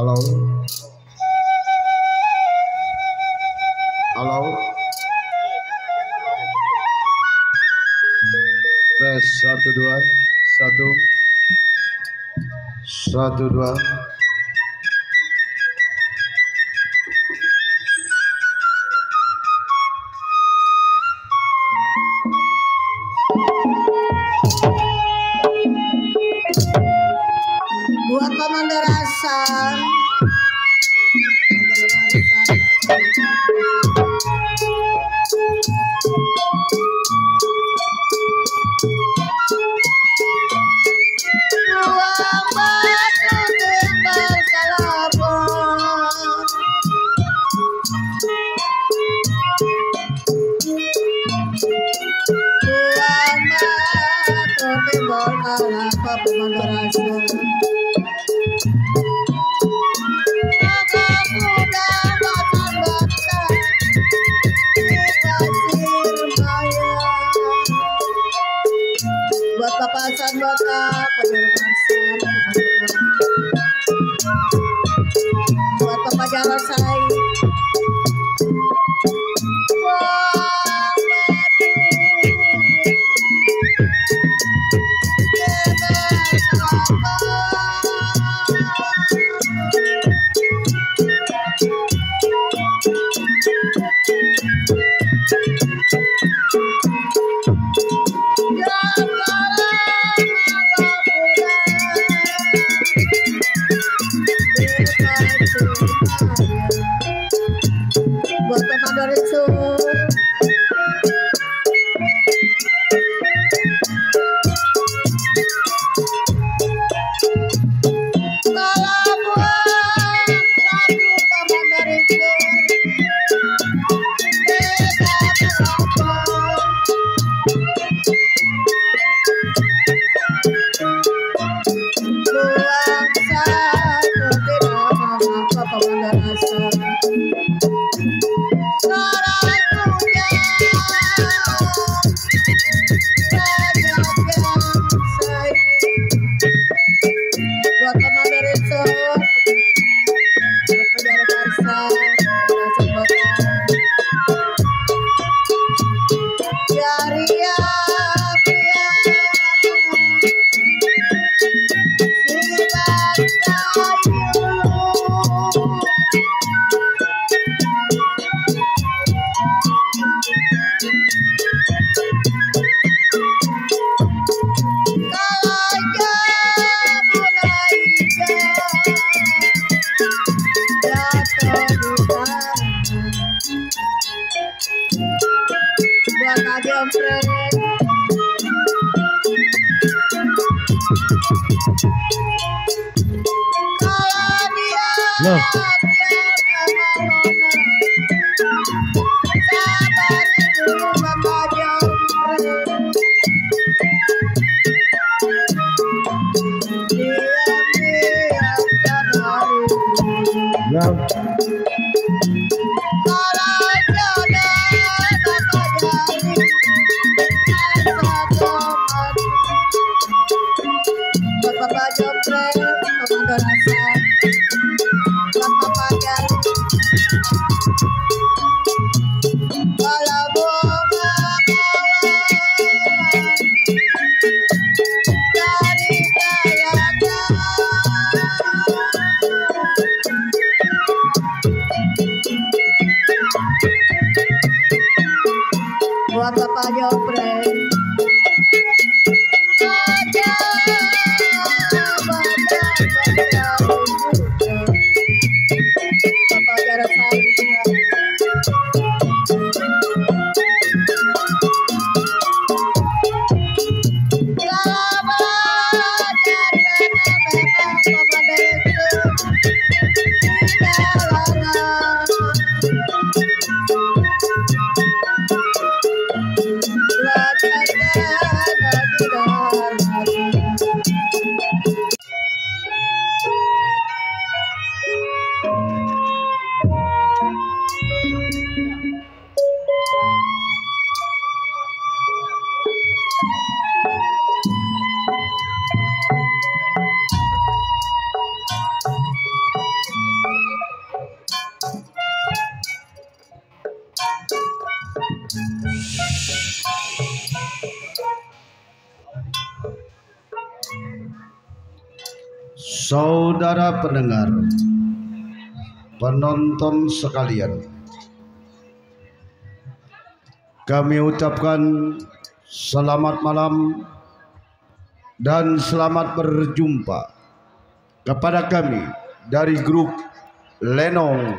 Halo. Halo. Tes 1 2 1 1 2. Buat Komandan Hasan. Ruang batu tembal kalabon. Ruang batu tembal kalabon Komandan Hasan. Buat Bapak Hasan Batak, penyelenggaraan buat Bapak Jarod Sai. Buat Komandan Rizul. Buat Komandan Rizul, buat penjara Karsa, Jaria, buat Adem Fred. Kalau dia Loh. sabar dulu Bapak Jomfred. Diam-diam sabar dulu. Ya. Buat Bapak Jomfred, Komandan Hasan. Buat Bapak Jali. Kalau bunga mawar dari kayangan. Buat Bapak Jomfred. Baca, baca. saudara pendengar, penonton sekalian, kami ucapkan selamat malam dan selamat berjumpa kepada kami dari grup Lenong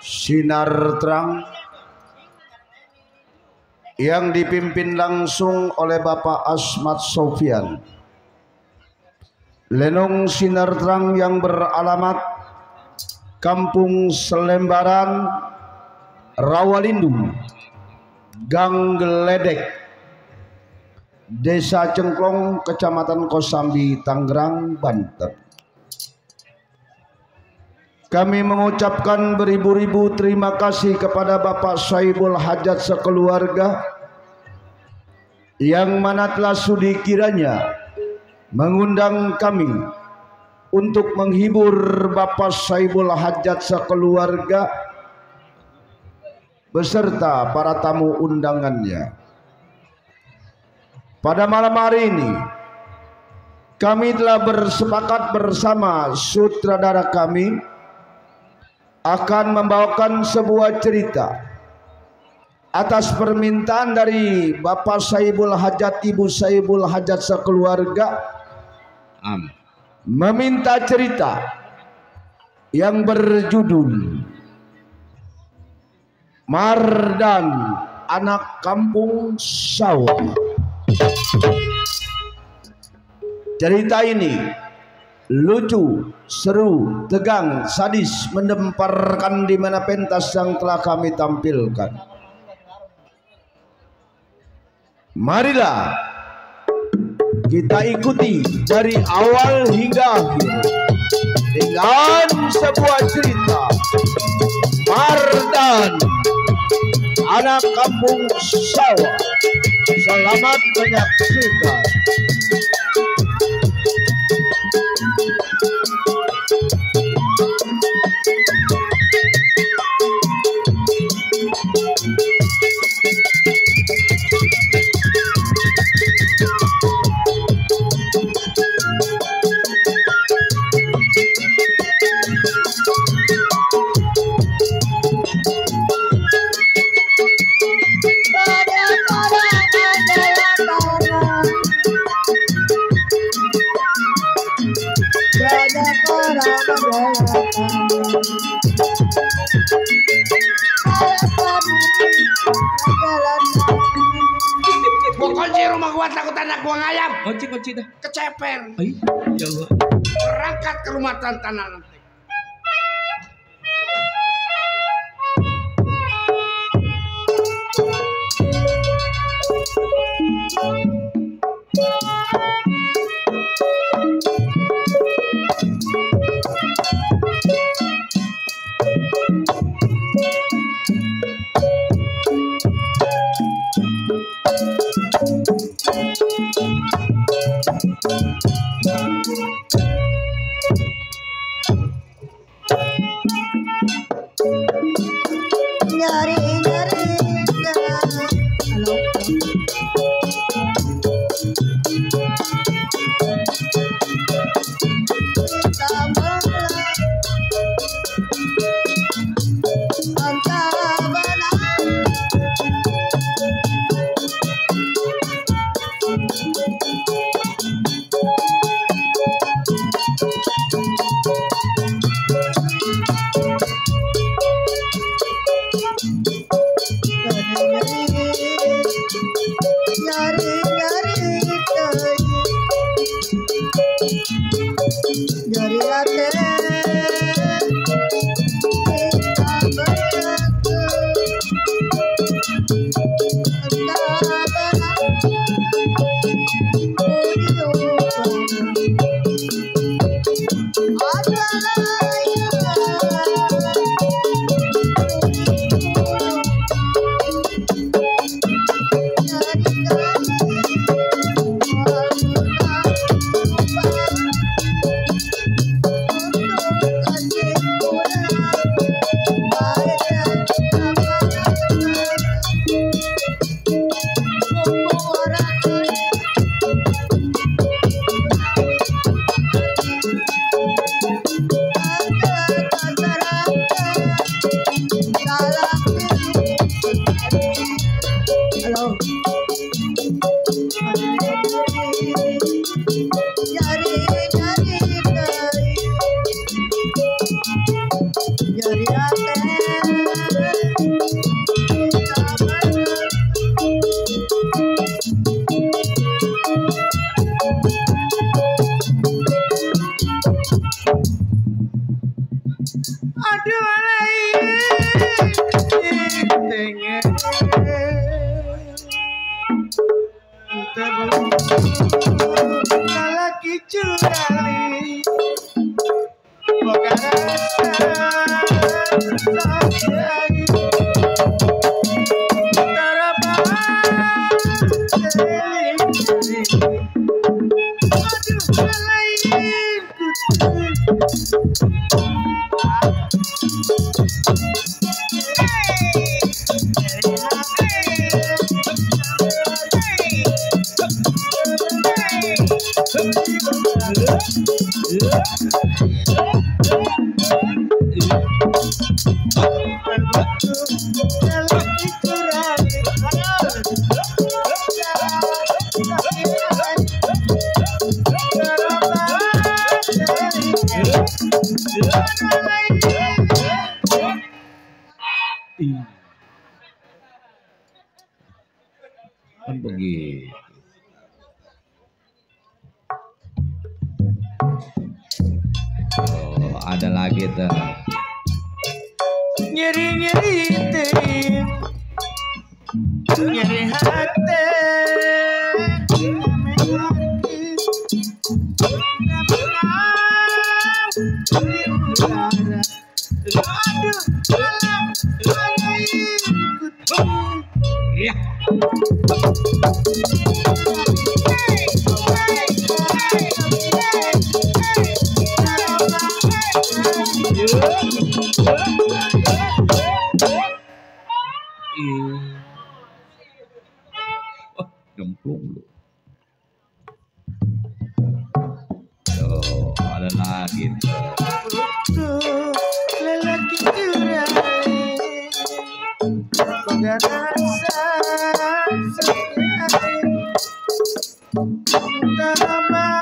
Sinar Terang yang dipimpin langsung oleh Bapak Asmat Sofian. Lenong Sinar Terang yang beralamat Kampung Selembaran, Rawalindung, Gang Geledek, Desa Cengklong, Kecamatan Kosambi, Tangerang, Banten. Kami mengucapkan beribu-ribu terima kasih kepada Bapak Saibul Hajat sekeluarga yang mana telah sudi kiranya mengundang kami untuk menghibur Bapak Saibul Hajat sekeluarga beserta para tamu undangannya. Pada malam hari ini kami telah bersepakat bersama sutradara kami akan membawakan sebuah cerita atas permintaan dari Bapak Saibul Hajat, Ibu Saibul Hajat sekeluarga meminta cerita yang berjudul Mardan, Anak Kampung Sawah. Cerita ini lucu, seru, tegang, sadis, mendemparkan di mana pentas yang telah kami tampilkan. Marilah kita ikuti dari awal hingga akhir dengan sebuah cerita Mardan, Anak Kampung Sawah. Selamat menyaksikan. Kunci rumah gua takut anak gua ngayam. Kunci dah. Keceper. Ay, ya Allah. Berangkat ke rumah Tantana nanti. kali boga rasa sayang Kan begitu. Oh, ada lagi tuh. Nyeri-nyeri tim nyeri hati Iya. Jemplung lu. Tuh, ada lagi tuh. lelaki curang boga rasa sayang tambah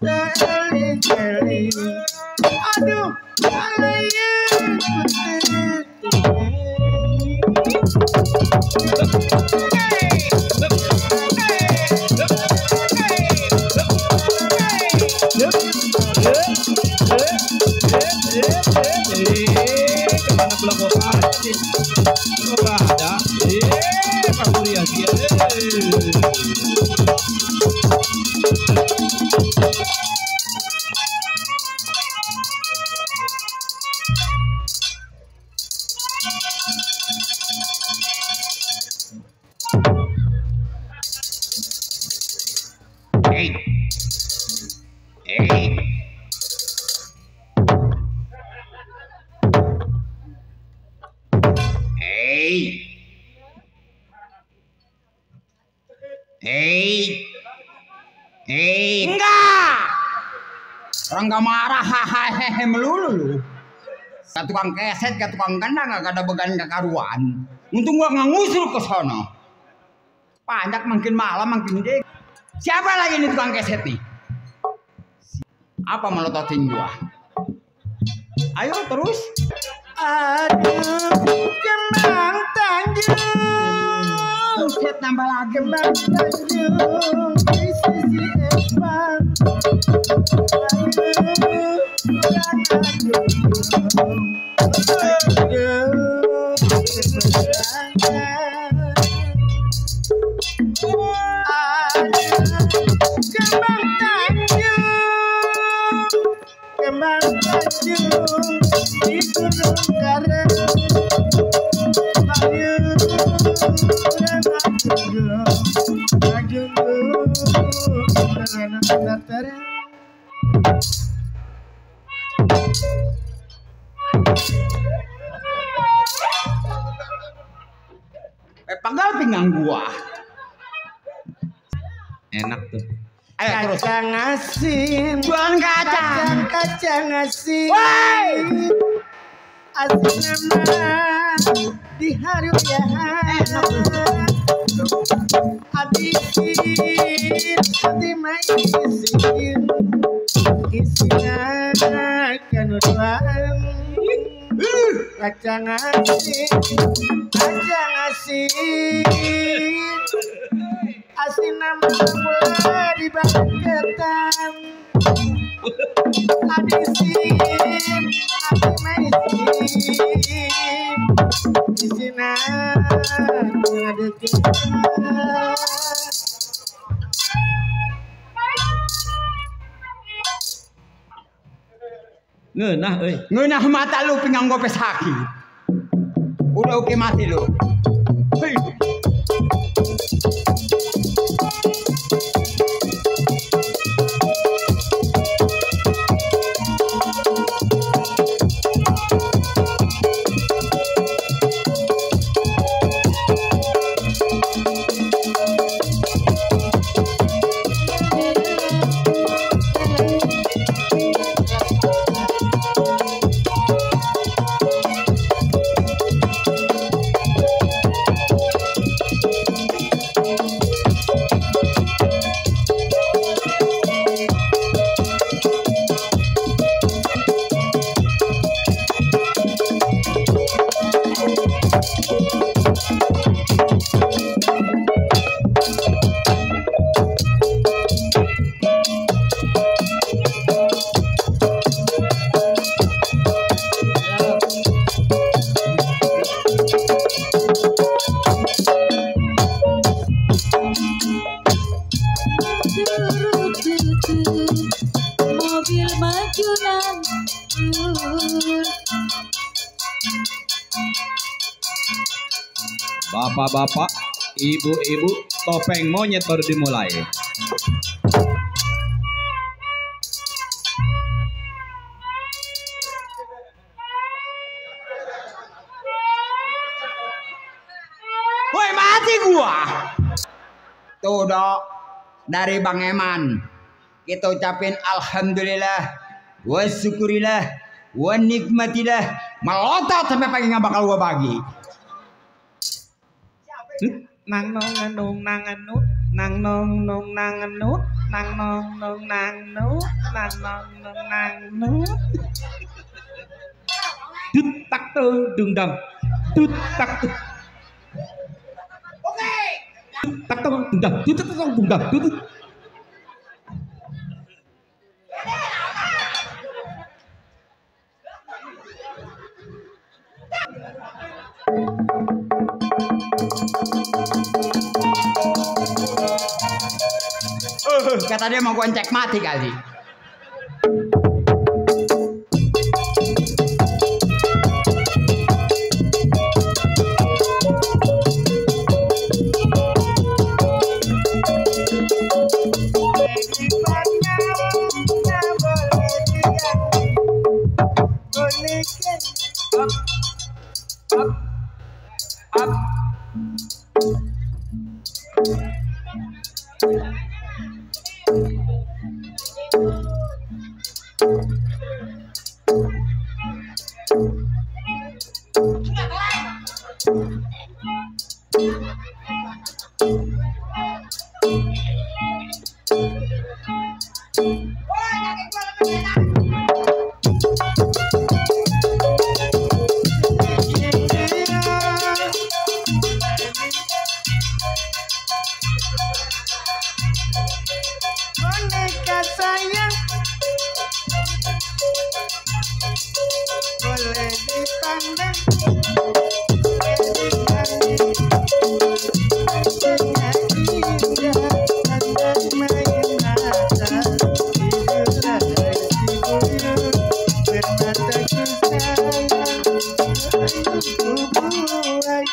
tak eling-eling aduh alayang Kemana pulang gua pasti? Gak ada. Pak Kuliah dia. Hey. Hey. Hei, enggak. Orang gak marah, hahaha melulu lu. Ke tukang keset, ke tukang kandang gak ada began gak karuan. Untung gua nggak ngusul ke sono. Panjak makin malam makin dek. Siapa lagi nih tukang keset nih? Apa melototin gua? Ayo terus. aduh kembang tanjung Buset nambah lagi. kembang tanjung di sisi empang kembang tanjung di gunung karang Panggal pinggang gua. Enak tuh. Ayo terus. kacang asin Bukan kacang. kacang asin Woi. asin nama di haruyahan habisin hati maisin isinya kanuduan kacang asin asin nama mula di baketan habisin hati maisin isinya Ngeunah euy. Ngeunah mata lu pinggang gue sakit. Udah oke mati lu. Hei. Mobil majunan. Bapak-bapak, ibu-ibu, topeng monyet baru dimulai. Woi mati gua. Tuh dok, dari Bang Eman kita ucapin alhamdulillah, wa syukurillah, wa nikmatillah, melotot sampai pagi nggak bakal gua bagi. Nang nong nung nang anut, nang nong nung nang anut, nang nong nung nang nut, nang nong nung nang nut. Tut tak tu dung dang, tut tak tu. Oke. Tak tu dung dang, tut tak tu dung dang, tut. Kata dia mau gua cek mati kali. Boneka sayang boleh dipandang, boleh dipandang. Wajahnya indah, pandang main mata, tidurlah dibuyur, bermataku sayang, ayuku buai.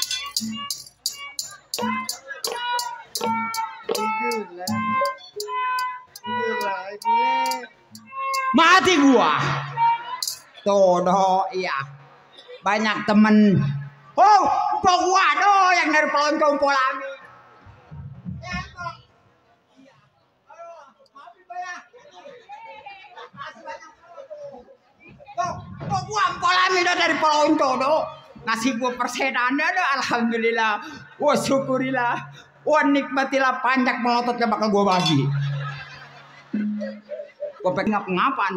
Tidurlah. Mati gua. Tuh doh, iya. Banyak temen. Oh, kok gua doh yang dari pelonco Polami. Kok gua Polami doh dari pelonco doh. Ngasih gua persenannya doh, alhamdulillah. Wah syukurillah. Wah nikmatilah, panjang melototnya bakal gua bagi. Gua pengen ngap-ngapan.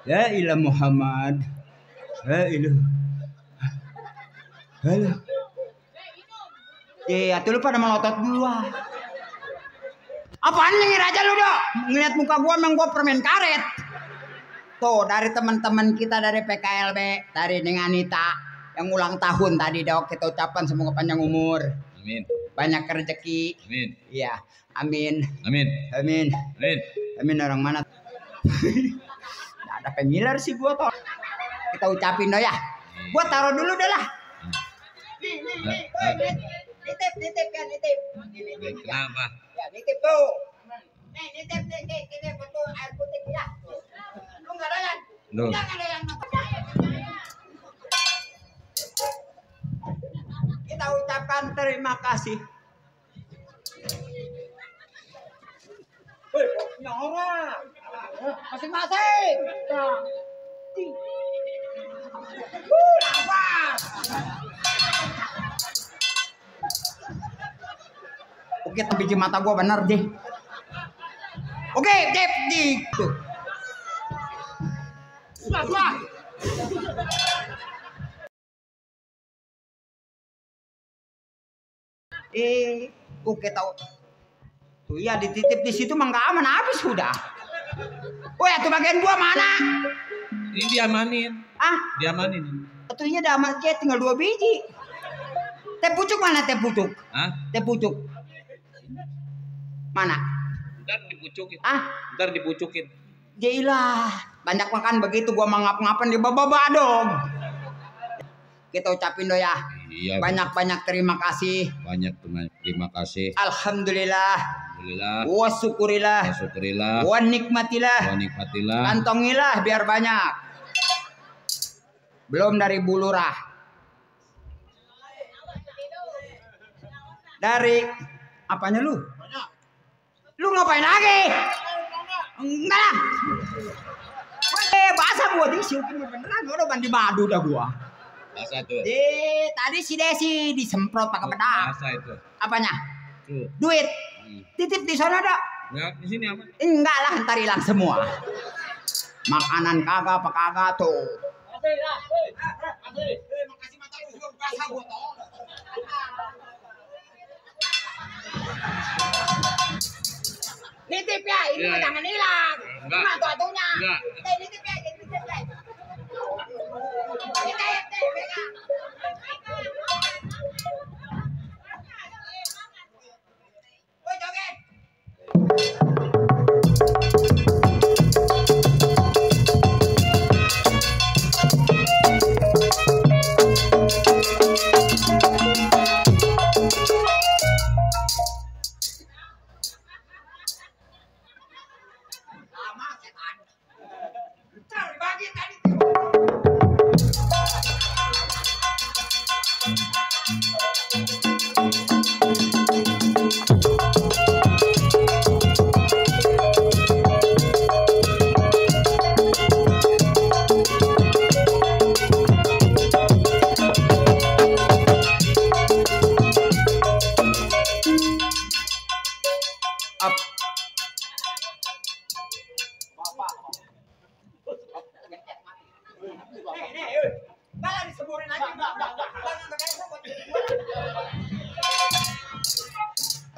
Ya ilah Muhammad. Ya ilah. Halo. Tuh lu pada melotot gua. Apaan nyengir aja lu dok? Ngeliat muka gua emang gua permen karet. Tuh dari teman-teman kita dari PKLB, dari Neng Anita yang ulang tahun tadi dok, kita ucapkan semoga panjang umur. Amin. Banyak rezeki. Amin. Iya, amin. Amin. Amin. Amin. Amin orang mana? Nggak ada Apa ngiler sih gua toh. Kita ucapin dah ya. Gua taruh dulu dah lah. Nih. Nitip kan nitip. Kenapa? Ya nitip tuh. Nih nitip betul air putih ya. Lu enggak doyan? Loh. Jangan doyan. Kita ucapkan terima kasih. Nyora. Masing-masing. Nafas. Oke, biji mata gua bener deh. Oke, Dep, gitu. Sudah. Oke tahu. Tuh ya dititip di situ mah nggak aman habis sudah. Woi, tuh bagian gua mana? Ini diamanin. Diamanin. Atunya udah amat tinggal 2 biji. Teh pucuk mana teh pucuk? Hah? Teh pucuk. Mana? Ntar dipucukin. Ntar dipucukin. Jailah, banyak makan begitu gua mangap-ngapan di baba dong. Kita ucapin doa ya. Iya. Banyak-banyak terima kasih. Banyak terima kasih. Alhamdulillah. Alhamdulillah. Wa syukurillah. Syukurillah. Wa nikmatillah. Wa nikmatillah. Kantongilah biar banyak. Belum dari bulurah. Dari apanya lu? Lu ngapain lagi? Enggak lah. Bahasa gua disiupin beneran gua udah mandi madu dah gua. Masa tuh? Tadi si Desi disemprot pakai bedak. Masa itu? Apanya? Tuh. Duit. Titip di sana dah. Ya, di sini apa? Enggak lah, ntar hilang semua. Makanan kagak apa kagak tuh. Makasih mata lu juga bahasa gua tau. Nitip ya, ini mah jangan hilang. Cuma tuh-tuhnya. Nitip ya, nitip ya. Woi, joget.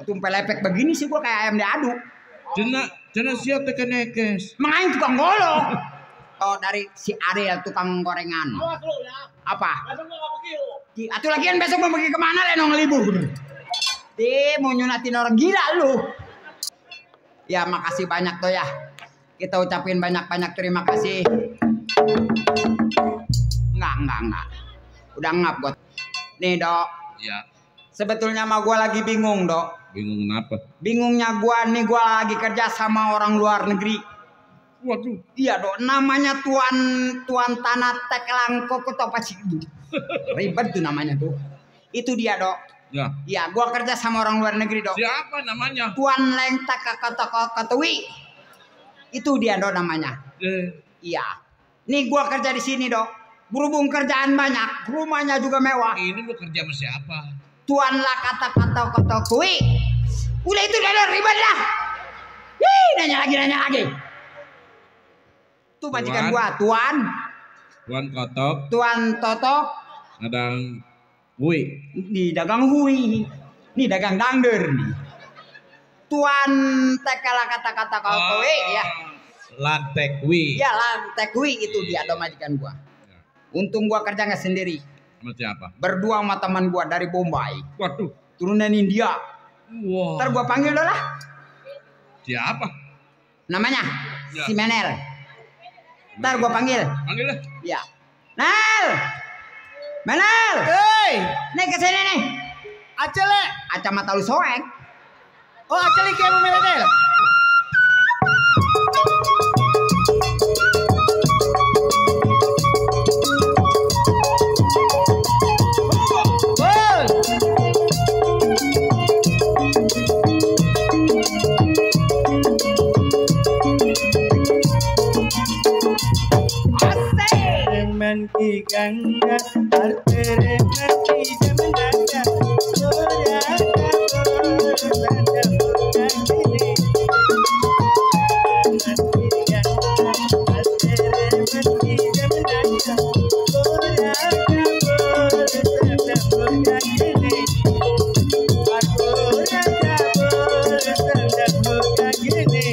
Tumpel lepek begini sih gua kayak ayam diaduk. Cina siap tekan nekes. Mengain tukang golok. Oh dari si Ariel tukang gorengan. Apa? Atuh lagian besok mau pergi kemana lenong libur? Mau nyunatin orang gila lu. Ya makasih banyak tuh ya. Kita ucapin banyak-banyak terima kasih. Enggak. Udah ngap gua. Nih dok. Ya. Sebetulnya mah gua lagi bingung dok. Bingung kenapa? Bingungnya gua lagi kerja sama orang luar negeri. Waduh. Iya dok, namanya Tuan Tanah Tekelang Koko apa sih itu? Ribet tuh namanya tuh. Itu dia dok. Ya. Iya, gua kerja sama orang luar negeri dok. Siapa namanya? Tuan Leng Ketui. Itu dia dok namanya. Iya. Nih gua kerja di sini dok. Berhubung kerjaan banyak, rumahnya juga mewah. Ini lu kerja sama siapa? Tuan lah kata kui. Udah itu udah ribet lah. Nanya lagi. Tuh majikan gua, Tuan Kotok. Tuan Totok. Kadang hui. Di dagang hui. Nih dagang dangder nih. Tuan tekala kata kui ya. Lantek hui. Ya lantek hui itu dia do majikan gua. Untung gua kerja nggak sendiri. Sama siapa? Berdua sama teman gua dari Bombay. Waduh. Turunan India. Wah. Ntar gua panggil lah. Siapa? Namanya Ya. si Menel. Ntar gua panggil. Panggil lah. Iya. Nal. Manal. Hei, Nih kesini nih. acele. Kacamata lu soek. Oh, acele kayak memeledel. मन की गंगा हर तेरे मन की जमुना का गोरा का गोरा जमुना गिरे मन की गंगा हर तेरे मन की जमुना का गोरा का गोरा जमुना गिरे और गोरा का गोरा जमुना गिरे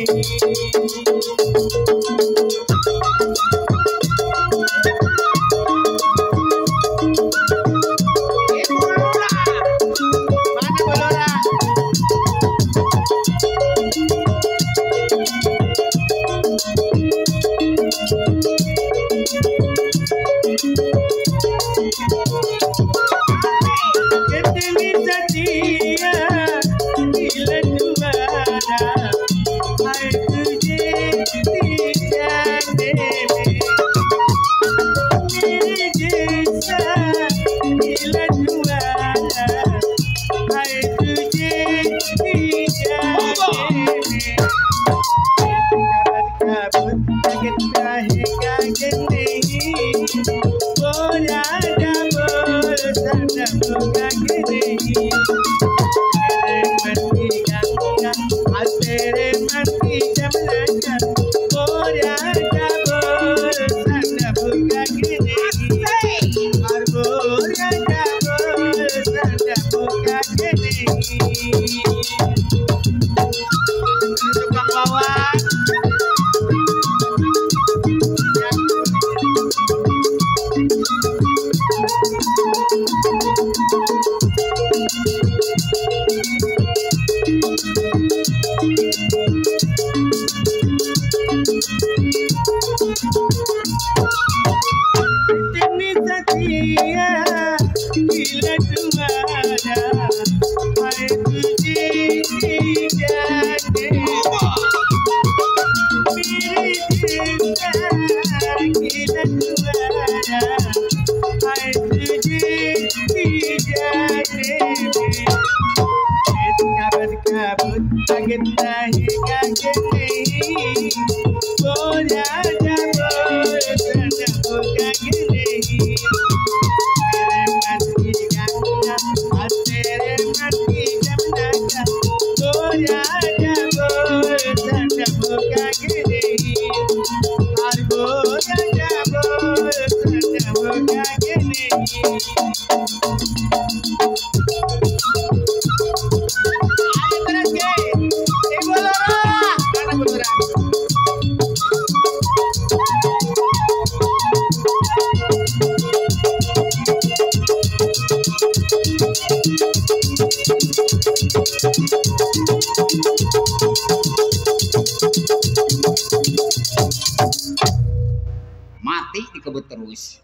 Mati dikebut terus.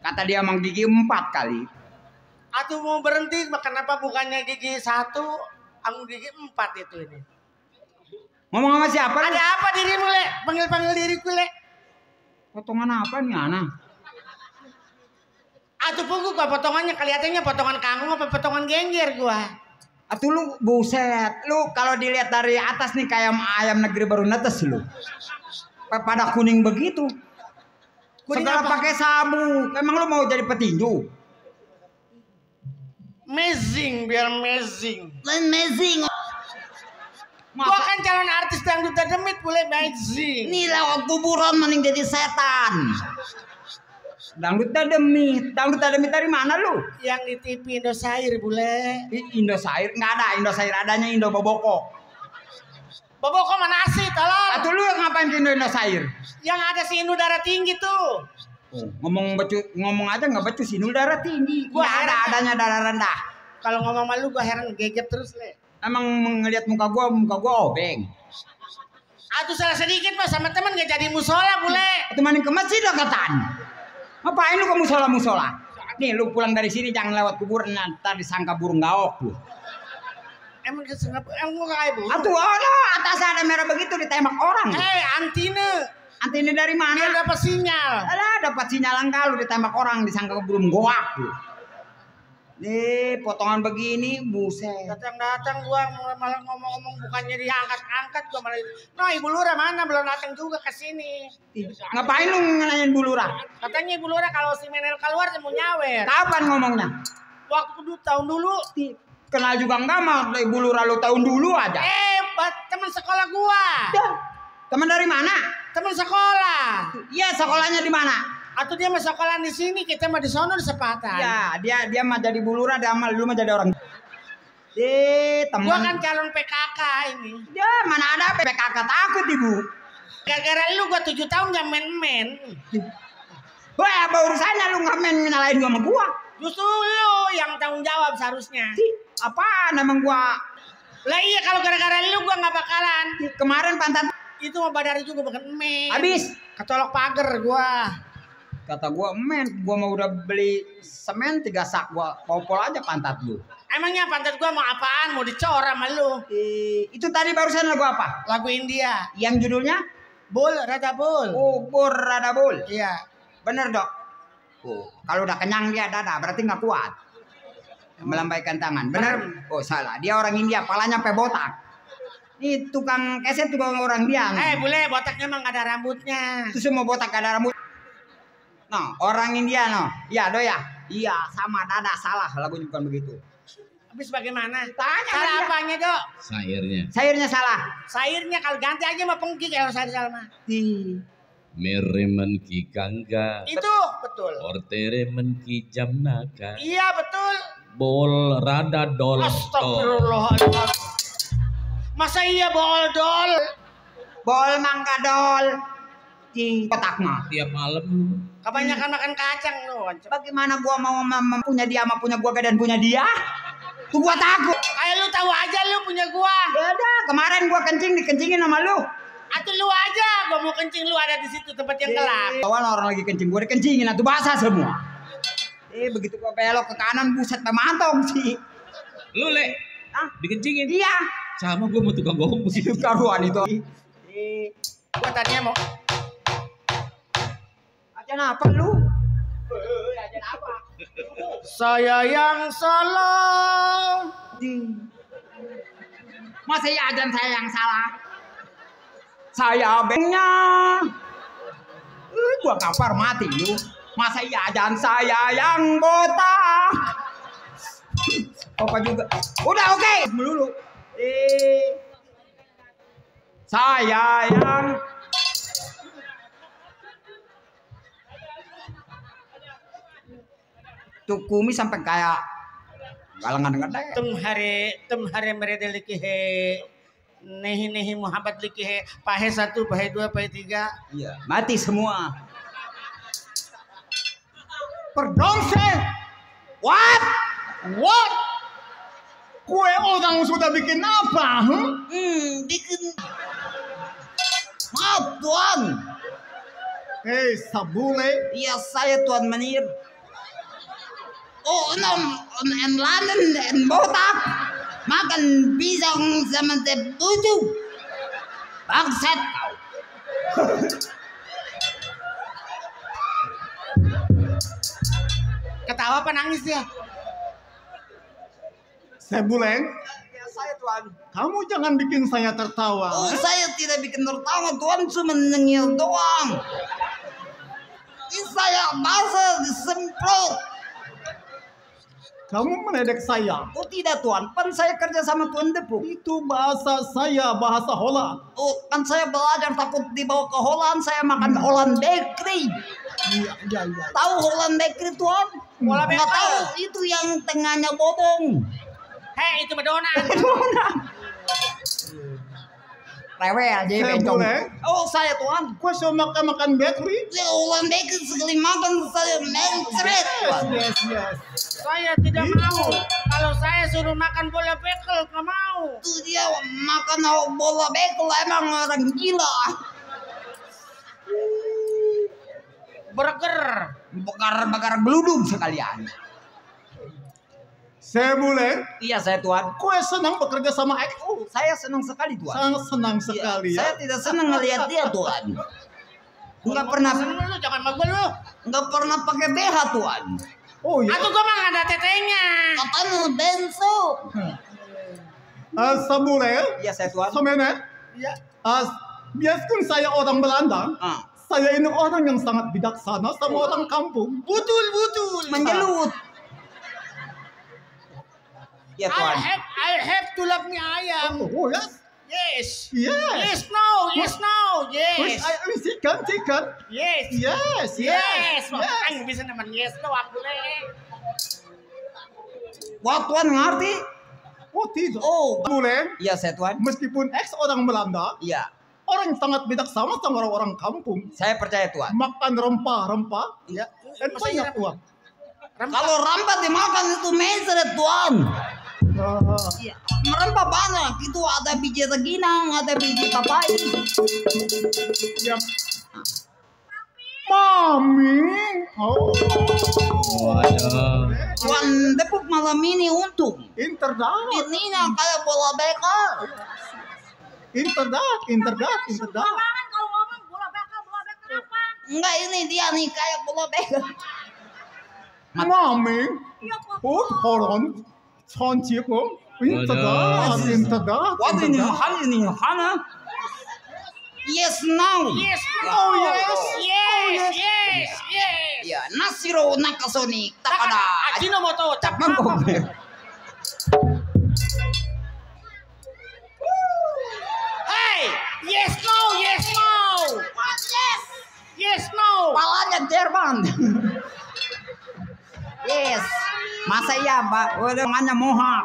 Kata dia emang gigi 4 kali. Atuh mau berhenti, kenapa bukannya gigi 1, ang gigi 4 itu ini. Ngomong sama siapa? Ada apa dirimu, Le? Panggil-panggil diriku, Le. Potongan apa nih, Ana? Atuh punggu gua potongannya, kelihatannya potongan kangkung apa potongan genjer gua. Atuh lu buset, lu kalau dilihat dari atas nih kayak ayam negeri baru netes lu. Pada kuning begitu. Kuning segala apa? pakai sabuk. Emang lu mau jadi petinju? Amazing, biar amazing. Amazing. Gua kan calon artis dangdut demit, boleh amazing. Ini lewat kuburan mending jadi setan. Dangdut demit dari mana lu? Yang di TV Indosiar, bule. Indosiar nggak ada, Indosiar adanya Indo Boboko. Boboko mana sih, tolong? Atau lu ngapain ke Indosiar? Yang ada si Inul darah tinggi tuh. Oh, ngomong aja nggak becus, Inul darah tinggi. Gua Nggak ada, heran. adanya darah rendah. Kalau ngomong malu gua heran geget terus, Le. Emang ngelihat muka gua obeng. Atuh salah sedikit mah sama teman gak jadi musola bule. Itu maning ke masjid lah kataan. Ngapain lu ke musola? Nih lu pulang dari sini jangan lewat kuburan, ntar disangka burung gaok lu. Emang gua kayak bu. Atuh atas ada merah begitu ditembak orang. Antine. Antine dari mana? Dia dapat sinyal. Alah dapat sinyal angka lu ditembak orang disangka burung goak lu. Nih potongan begini buset. Datang gua malah ngomong-ngomong bukannya diangkat-angkat gua malah. No Ibu Lurah mana belum datang juga ke sini. Ngapain lu nanyain Bu Lurah? Katanya Ibu Lurah kalau si Menel keluar mau nyawer. Kapan ngomongnya? Waktu tahun dulu. Kenal juga enggak mah Ibu Lurah lu tahun dulu aja. Teman sekolah gua. Teman dari mana? Teman sekolah. Iya, sekolahnya di mana? Atau dia mah sekolah di sini, kita mah di sono di Sepatan. Ya, dia mah jadi Bu Lurah, dia mah lu mah jadi orang. Teman. Gua kan calon PKK ini. Ya, mana ada PKK takut Ibu. Gara-gara lu gua 7 tahun jam main-main. Wah, apa urusannya lu ngamen nyalain gua sama gua? Justru lu yang tanggung jawab seharusnya. Apaan emang gua? Lah iya kalau gara-gara lu gua nggak bakalan. Kemarin pantat itu mah badari juga bukan men. habis ketolak pagar gua. Kata gua men, gua mau udah beli semen 3 sak, gua popol aja pantat lu. Emangnya pantat gua mau apaan? Mau dicor sama lu? Itu tadi barusan lagu apa? Lagu India. Yang judulnya? Bul, Rada Bul. Oh, Bur Rada Bul. Iya. Bener dok. Oh, kalau udah kenyang dia dada berarti nggak kuat. Melambaikan tangan. Bener? Oh salah. Dia orang India, palanya sampai botak. Ini tukang keset juga orang dia. Bule, botaknya emang gak ada rambutnya. Itu semua botak gak ada rambut. No, orang India no. Iya do ya. Iya sama dada salah lagunya bukan begitu. Habis bagaimana? Tanya salah dia. apanya dok? Sayurnya salah. Sayurnya kalau ganti aja mah pengki kalau saya salah mah. Meremen ki gangga. Itu betul. Orteremen ki jamnaka. Iya betul. Bol rada dol. Astagfirullahaladzim. Masa iya bol dol? Bol mangga dol. Di kotak mah. Tiap malam. Kebanyakan makan kacang lu. Bagaimana gua mau punya dia sama punya gua dan punya dia? Tuh gua takut. Kayak lu tahu aja lu punya gua. Ya udah, kemarin gua kencing dikencingin sama lu. Atuh lu aja, gua mau kencing lu ada di situ tempat yang gelap. Awal orang lagi kencing gua dikencingin, atuh basah semua. Begitu gua belok ke kanan buset memantong sih. Lu le, dikencingin? Iya. Sama gua mau tukang bohong begitu. Karuan itu. Gua tadinya mau. Ajan apa lu? Ajan apa? Saya yang salah. Masa ya ajan saya yang salah? Saya bengnya. Gua kampar mati lu. Masa iya ajan saya yang botak? Opa juga. Udah oke. Melulu. Saya yang tuh kumis sampai kayak galangan gede. Tum hari mereka liki he nehi Muhammad liki he pahe 1 pahe 2 pahe 3. Iya, mati semua. Perdonse. What? Kue orang sudah bikin apa? Bikin. Maaf Tuan. Sabule. Iya saya Tuan Menir. Oh, in London, in botak. Makan pisang sama teh putu. Bangsat kau. Ketawa apa nangis dia? Sebuleng, Ya saya Tuan. kamu jangan bikin saya tertawa. Oh, saya tidak bikin tertawa Tuan, cuma nengil doang. Ini saya basah disemprot. Kamu meledek saya. Oh tidak Tuan, kan saya kerja sama Tuan Depuk. Itu bahasa saya, bahasa Holland. Oh kan saya belajar takut dibawa ke Holland, saya makan Holland Bakery. Iya. Tahu Holland Bakery Tuan? Holland Nggak Bakery. tahu, itu yang tengahnya bobong. Hei itu Madonna. Rewel aja Saya bencong. boleh? Oh saya tuan. Kau suka makan bakery? Ya Allah mereka sekali makan saya mencret. Yes. Saya tidak mau. Kalau saya suruh makan bola bekel, nggak mau. Itu dia makan bola bekel emang orang gila. Burger. Bakar geludung sekalian. Saya boleh? Iya saya tuan. Kau senang bekerja sama XO? Saya senang sekali tuan. Sangat senang Iya, sekali ya. saya tidak senang ngelihat dia tuan. Enggak pernah Lu jangan magul lu. enggak pernah pakai BH tuan. Oh ya. Atau gua mah nggak ada tetenya. Katanya benso. Saya boleh? Iya saya tuan. Sebenarnya, biarpun saya orang Belanda, saya ini orang yang sangat bijaksana sama orang kampung. Betul. Menjelut. Ya tuan. I have to love me ayam. Oh yes. Yes. Yes. Yes, no. Yes. Chicken. Yes. Yes. Ang bisa naman yes no aku le. Wah tuan ngerti? Oh tidak. Oh. Boleh. Iya saya tuan. Meskipun ex orang Belanda, Iya. orang yang sangat bijaksana sama orang-orang kampung. Saya percaya tuan. Makan rempah-rempah, Iya. dan banyak uang. Kalau rempah dimakan itu mencret tuan. Iya. Merempah banyak. Itu ada biji reginang, ada biji papai. Ya. Mami. Oh. Waduh. Tuan Depok malam ini untung. Interdat. Ininya kayak bola bekel. Interdat. Jangan kalau ngomong bola bekel apa? Enggak ini dia nih kayak bola bekel. Mami. Iya kok. Oh, hold on. 천지고 인터다. What ini hana? Yes now. Yes. Ya nasiro nakasoni takada. Ajinomoto. Cap mangkok. Hey, yes no. What yes? Yes no. Palanya Jerman. Yes. Masa iya, Pak? Udah nganya mohak.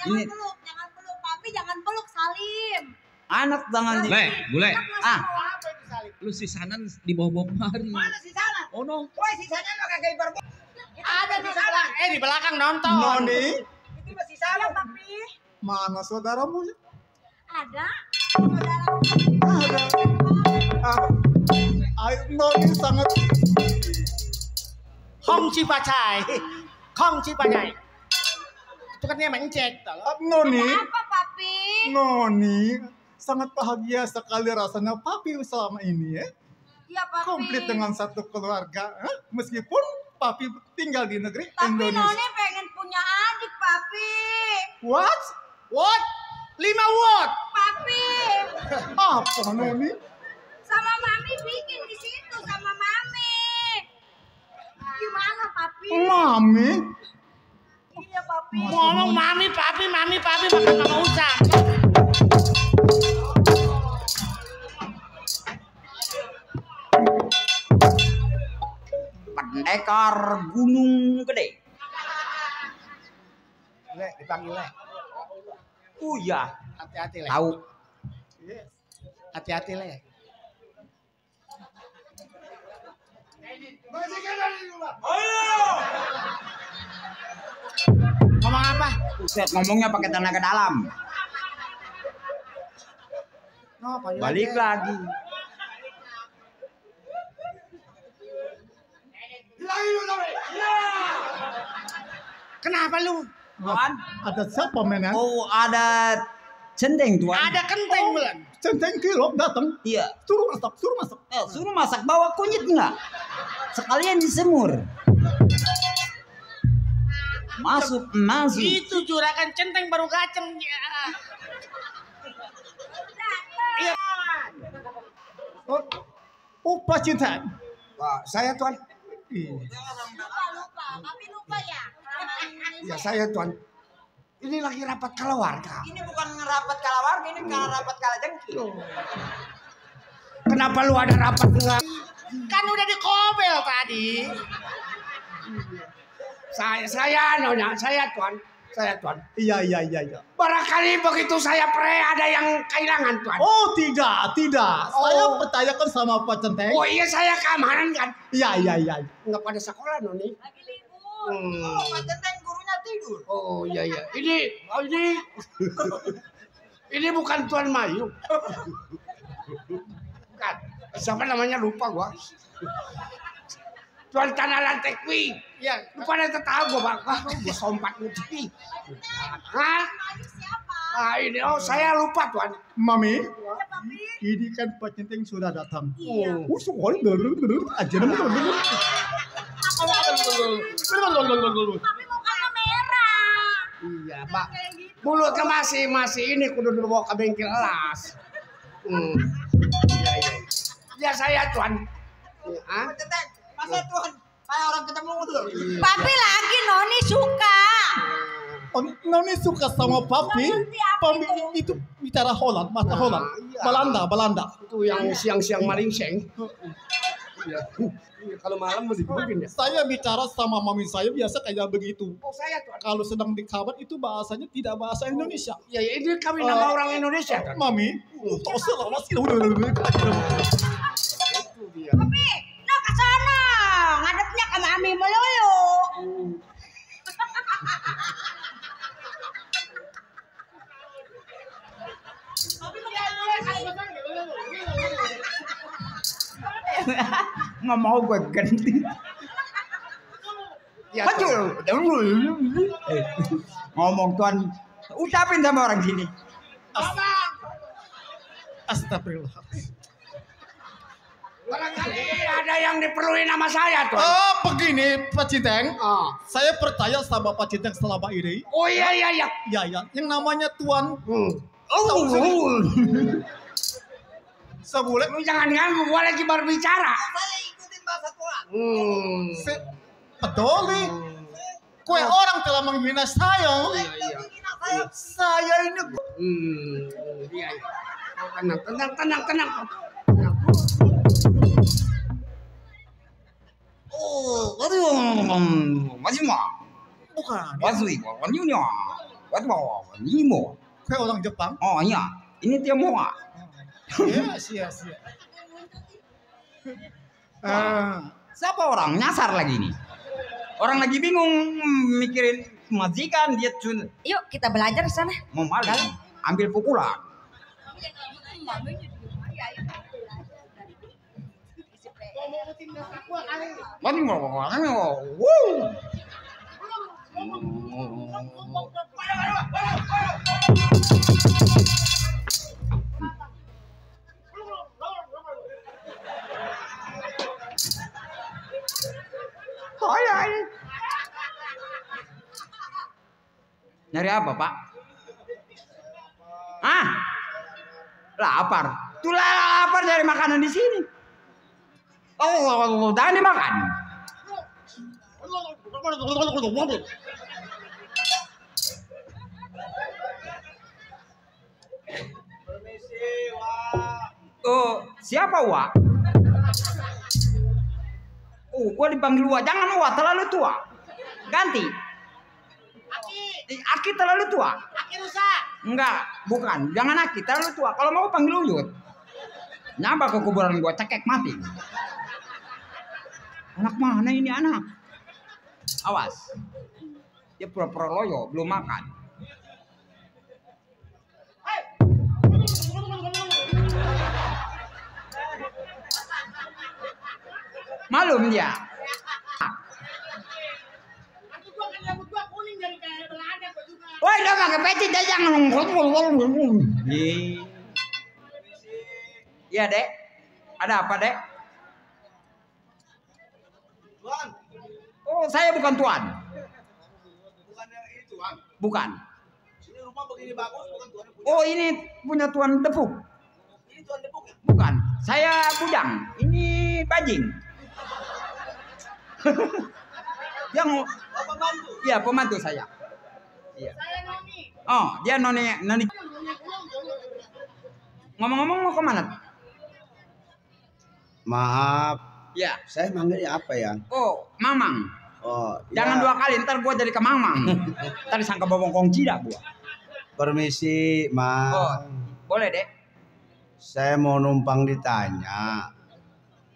Ini Jangan peluk, Papi jangan peluk Salim. anak jangan di. Bule. Ah, Lu si Sanan di bawah mari. mana si sana? Oh no. Woi, si sana mah kagak ibar. Ada di sana. Di belakang nonton. Noni, Itu masih sana. Iya, Papi. mana saudaramu? Ada. Noni sangat Kong Cipacai. Itu kan dia mencet. Noni, Apa, Papi? Noni sangat bahagia sekali rasanya Papi selama ini ya. Iya, Papi. Komplit dengan satu keluarga, meskipun Papi tinggal di negeri Tapi Indonesia. Noni pengen punya adik, Papi. What? What? 5 watt. Papi. Apa Noni? Sama Mami bikin di situ sama Mami. Gimana, Papi? Mami? Iya, Papi. Ngomong mami, papi, makan nggak mau usah. Pendekar Gunung Gede. Le, dipanggil le. Iya. Hati-hati le. Tahu. Hati-hati le. Ngomong apa? Buset, ngomongnya pakai tenaga dalam. No, panggil Balik aja. lagi. Kenapa lu? Tuan. Ada siapa men ya? Oh, ada centeng tuan. Ada kenteng bulan. Centeng kilo datang, Iya. suruh masak. Suruh masak bawa kunyit enggak? Sekalian disemur. Masuk. Itu juragan centeng baru gacem. Ya. Iya. Oh, Pak Cinta. Wah, saya tuan. Lupa. Papi lupa ya? Ya saya tuan. Ini lagi rapat keluarga. Ini bukan rapat keluarga, ini rapat kalajengki. Kenapa lu ada rapat keluarga? Kan udah dikobel tadi. Saya nyonya, saya tuan. saya Tuan. Iya. Barangkali begitu saya pre ada yang kehilangan Tuan. Oh tidak. Saya percayakan sama Pak Centeng. Oh iya saya keamanan kan. Iya. Nggak pada sekolah Noni. Lagi libur. Pak Centeng gurunya tidur. Oh iya. Ini bukan Tuan Mayu. Bukan. Siapa namanya lupa gua. Tuan Tanah Lantekwi. Ya, lu pada tahu gua Bang. Gua sompat mesti. Hah? Mayu siapa? Ah ini saya lupa Tuan. Mami, Ya, Papi. ini kan Pak Centeng sudah datang. Iya. Soalnya aja Papi mukanya merah. Iya, Pak. Kayak gitu. Mulutnya masih ini kudu dibawa ke bengkel las. Iya. Ya saya Tuan. Ah? Pak Centeng, masa Tuhan kayak orang ketemu tuh. Papi lagi Noni suka. Noni suka sama papi. Ngerti apa Papi itu bicara Holland, mata Holland. iya. Belanda. Itu yang siang-siang malingseng. Iya. Kalau malam mesti begini ya. Saya bicara sama mami saya biasa kayak begitu. Oh saya Tuan. Kalau sedang di kamar itu bahasanya tidak bahasa Indonesia. Ya ini kami nama orang Indonesia kan. Mami, tak salah sih. Itu dia. Papi, no ke sono. Ngadepnya ke mami melulu. Nggak mau gue ganti. Ya, Maju. Ngomong Tuan, ucapin sama orang sini. Astagfirullah. Barangkali ada yang diperluin sama saya Tuan. Oh, begini Pak Citeng. Ah. Saya percaya sama Pak Citeng selama ini. Oh iya. Ya. Yang namanya Tuan Oh. sebulan. Lu jangan ganggu, gua lagi berbicara. Saya ikutin bahasa Tuhan. Peduli. Kue orang telah menghina saya. Iya. Saya ini Iya. Tenang. Oh, masih mah. bukan. Masih, wanyunya. Nimo. Kue orang Jepang. Oh iya, ini dia mau. Sia. Siapa orang nyasar lagi nih? Orang lagi bingung mikirin majikan dia Yuk kita belajar di sana. mau maling, ambil pukulan. Mati mau. Nyari apa, Pak? Ah, lapar. Tuh lapar dari makanan di sini. Oh, jangan dimakan. Oh, siapa Wak? Oh, gua dipanggil Wak. Jangan Wak, terlalu tua. Ganti. Aki terlalu tua. Aki rusak. Enggak, bukan. Jangan Aki, terlalu tua. Kalau mau panggil Uyut. Nyapa ke kuburan gua, cekek mati. Anak mana ini anak? Awas. Dia pura-pura loyo, belum makan. Malum dia. Woi, udah pakai peci dia jangan. Iya, Dek. Ada apa, Dek? Tuan. Oh, saya bukan tuan. Bukan yang ini Tuan. Bukan. Ini rumah begini bagus, bukan Tuan yang punya. Oh, ini punya tuan Depuk. Ini Tuan Depuk ya? Bukan. Saya Bujang. Ini Bajing. Yang Pembantu. iya, pembantu saya. Iya. Saya Noni. Oh, dia noni. Ngomong-ngomong mau kemana? Maaf, Ya. saya manggilnya apa ya? Oh, Mamang. Oh, Jangan ya. 2 kali, ntar gua jadi kemang-mang. Tadi sangka bobong jidak gua. Permisi, Oh, Mang. boleh, Dek. Saya mau numpang ditanya.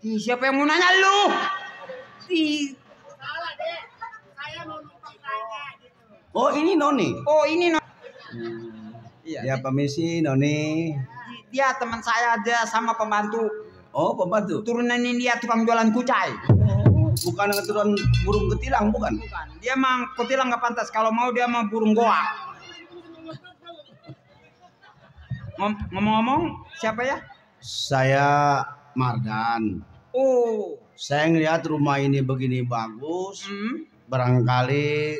Ih, siapa yang mau nanya lu? Salah deh. Saya mau numpang tanya gitu. Oh, ini Noni. Oh, ini Iya. Ya, permisi Noni. Dia teman saya aja sama pembantu. Oh, pembantu. Turunan ini dia tukang jualan kucai. Bukan keturunan burung ketilang, bukan? Bukan. Dia mah kutilang nggak pantas. Kalau mau dia mah burung goa. Ngomong-ngomong, siapa ya? Saya Mardan. Oh. Saya ngelihat rumah ini begini bagus. Hmm. Barangkali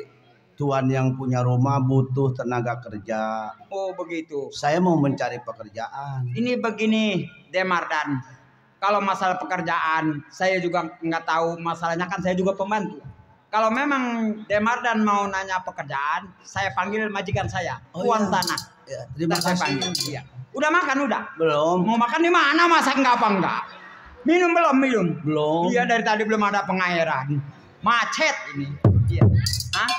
tuan yang punya rumah butuh tenaga kerja. Oh, begitu. Saya mau mencari pekerjaan. Ini begini, Demardan. Kalau masalah pekerjaan, saya juga nggak tahu. Masalahnya kan saya juga pembantu. Kalau memang Demardan mau nanya pekerjaan, saya panggil majikan saya, Oh, Tuan iya. Tanah. Ya, terima Ntar saya kasih. panggil. Iya. Udah makan udah? Belum. Mau makan di mana? Masak nggak apa enggak? Minum belum? Minum. Belum. Iya, dari tadi belum ada pengairan. Macet ini. Iya. Hah?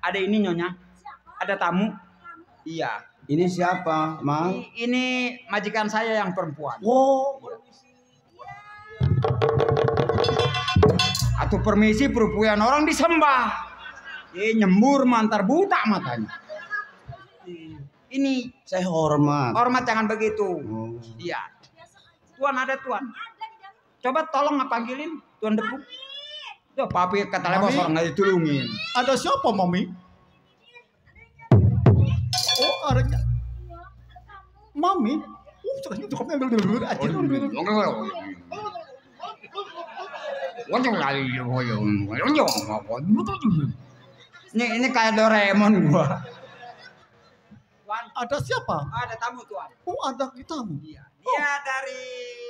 Ada ini Nyonya? Ada tamu? Iya. Ini siapa, Mang? Ini majikan saya yang perempuan. Oh, Atau permisi perempuan orang disembah. Nyembur mantar buta matanya. Ini saya hormat. hormat jangan begitu. Oh. Iya. Tuan ada Tuan. Coba tolong panggilin Tuan Depu. Tuh papi kata lebos Mami. orang nggak ditulungin. Ada siapa, Mami? Oh, adanya. Mami? Cukup aja. Ini kayak Doraemon gua. Tuan, Ada siapa? ada tamu Tuan. Oh, ada tamu. Iya. Dia dari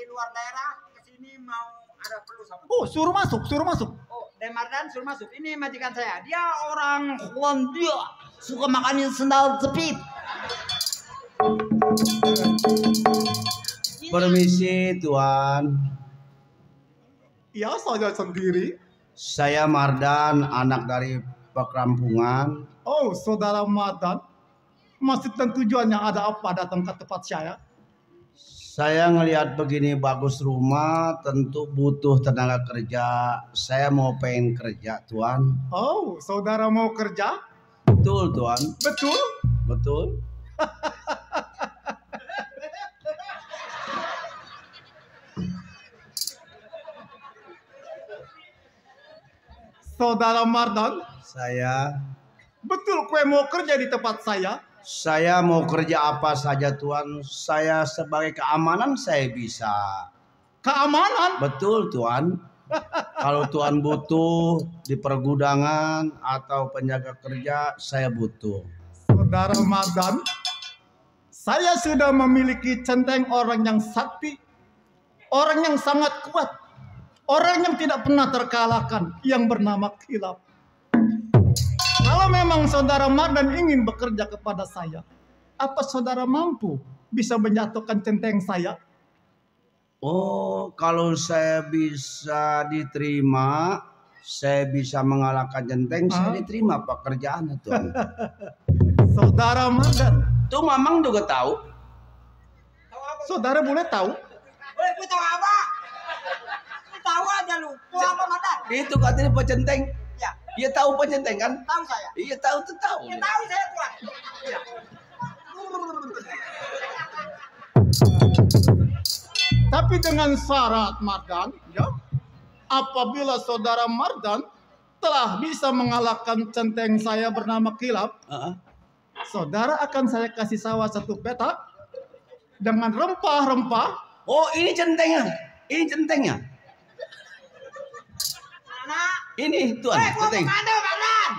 luar daerah ke sini mau ada perlu sama. Oh, suruh masuk, suruh masuk. Oh, Demardan suruh masuk. Ini majikan saya. Dia orang Hollandia. Suka makanin sendal jepit. Permisi, Tuan. Ya, saya sendiri. Saya Mardan, anak dari perkampungan. Oh, saudara Madan. Maksud dan tujuannya ada apa datang ke tempat saya? Saya ngelihat begini bagus rumah, tentu butuh tenaga kerja. Saya mau pengen kerja, Tuan. Oh, saudara mau kerja? Betul, Tuan. Betul? Betul. Saudara Mardan, Saya betul kue mau kerja di tempat saya? Saya mau kerja apa saja, Tuan. Saya sebagai keamanan saya bisa. Keamanan? Betul, Tuan. Kalau Tuan butuh di pergudangan atau penjaga kerja, saya butuh. Saudara Mardan, saya sudah memiliki centeng orang yang sakti, orang yang sangat kuat, orang yang tidak pernah terkalahkan, yang bernama Kilap. Kalau memang saudara Mardan ingin bekerja kepada saya, apa saudara mampu bisa menjatuhkan centeng saya? Oh, kalau saya bisa diterima, saya bisa mengalahkan Jenteng, saya diterima pekerjaan, Tuan. Saudara Mardan, Tuh Mamang juga tahu. saudara boleh tahu? Boleh lu tahu apa? Lu tahu aja lu. Tahu apa Madan? Itu katanya Pak Jenteng. Ya, Dia tahu Pak Jenteng kan? tahu saya. Iya tahu tuh tahu. Ya tahu saya Tuan. Iya. Tapi dengan syarat Mardan, ya, apabila saudara Mardan telah bisa mengalahkan centeng saya bernama Kilap, Heeh. saudara akan saya kasih sawah 1 petak dengan rempah-rempah. Oh ini Jentengnya, ini Jentengnya. Mana? Ini Tuan, Gua Jenteng. pembantu Madan.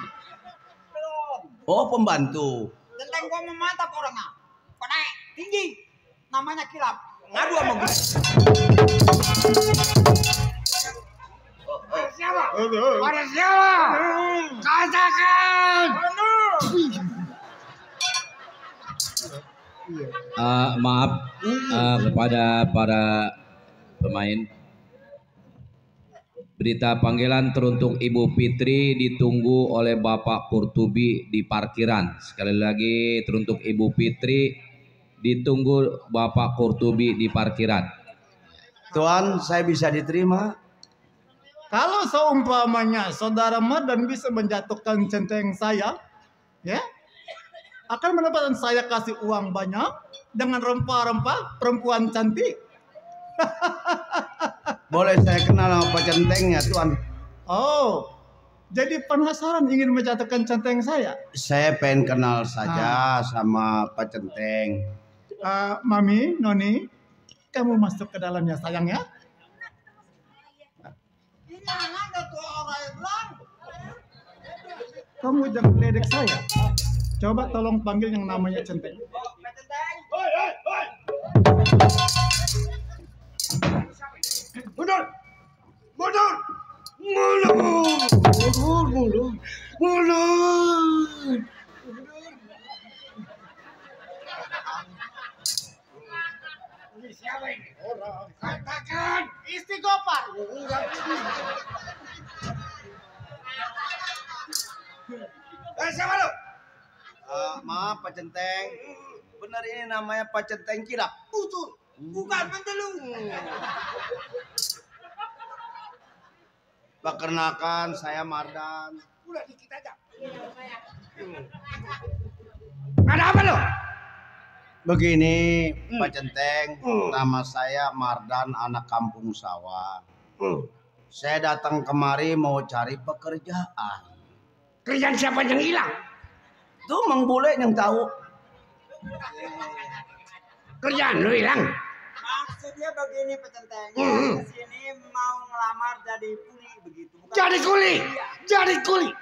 Belum. Oh pembantu. Genteng gua memantap orangnya. Pada tinggi. Namanya Kilap. Ngadu sama gua. Ada siapa? Ada siapa? Katakan. Maaf kepada para pemain. Berita panggilan teruntuk Ibu Fitri ditunggu oleh Bapak Kurtubi di parkiran. Sekali lagi teruntuk Ibu Fitri ditunggu Bapak Kurtubi di parkiran. Tuan, saya bisa diterima? Kalau seumpamanya saudara Mardan bisa menjatuhkan centeng saya, ya, akan mendapatkan saya kasih uang banyak dengan rempah-rempah perempuan cantik. Boleh saya kenal sama Pak Centengnya, Tuan? Oh, jadi penasaran ingin menjatuhkan centeng saya? Saya pengen kenal saja sama Pak Centeng. Mami, Noni, kamu masuk ke dalamnya sayang ya. Kamu jangan ledek saya. Coba tolong panggil yang namanya centeng. Mundur! Mundur! Mundur! Mundur! Siapa ini? Katakan istighfar. Siapa lu? Maaf Pak Centeng. Benar ini namanya Pak Centeng Kirap. Betul. Bukan pentelung. Perkenalkan saya Mardan. Udah dikit aja. Ada apa lo? Begini Pak Centeng, nama saya Mardan, anak kampung sawah. Saya datang kemari mau cari pekerjaan. Kerjaan siapa yang hilang? Tuh Mang Bule yang tahu. Kerjaan lu hilang? Maksudnya begini Pak Centeng, kesini mau ngelamar jadi kuli begitu. Bukan Jadi kuli? Jadi kuli?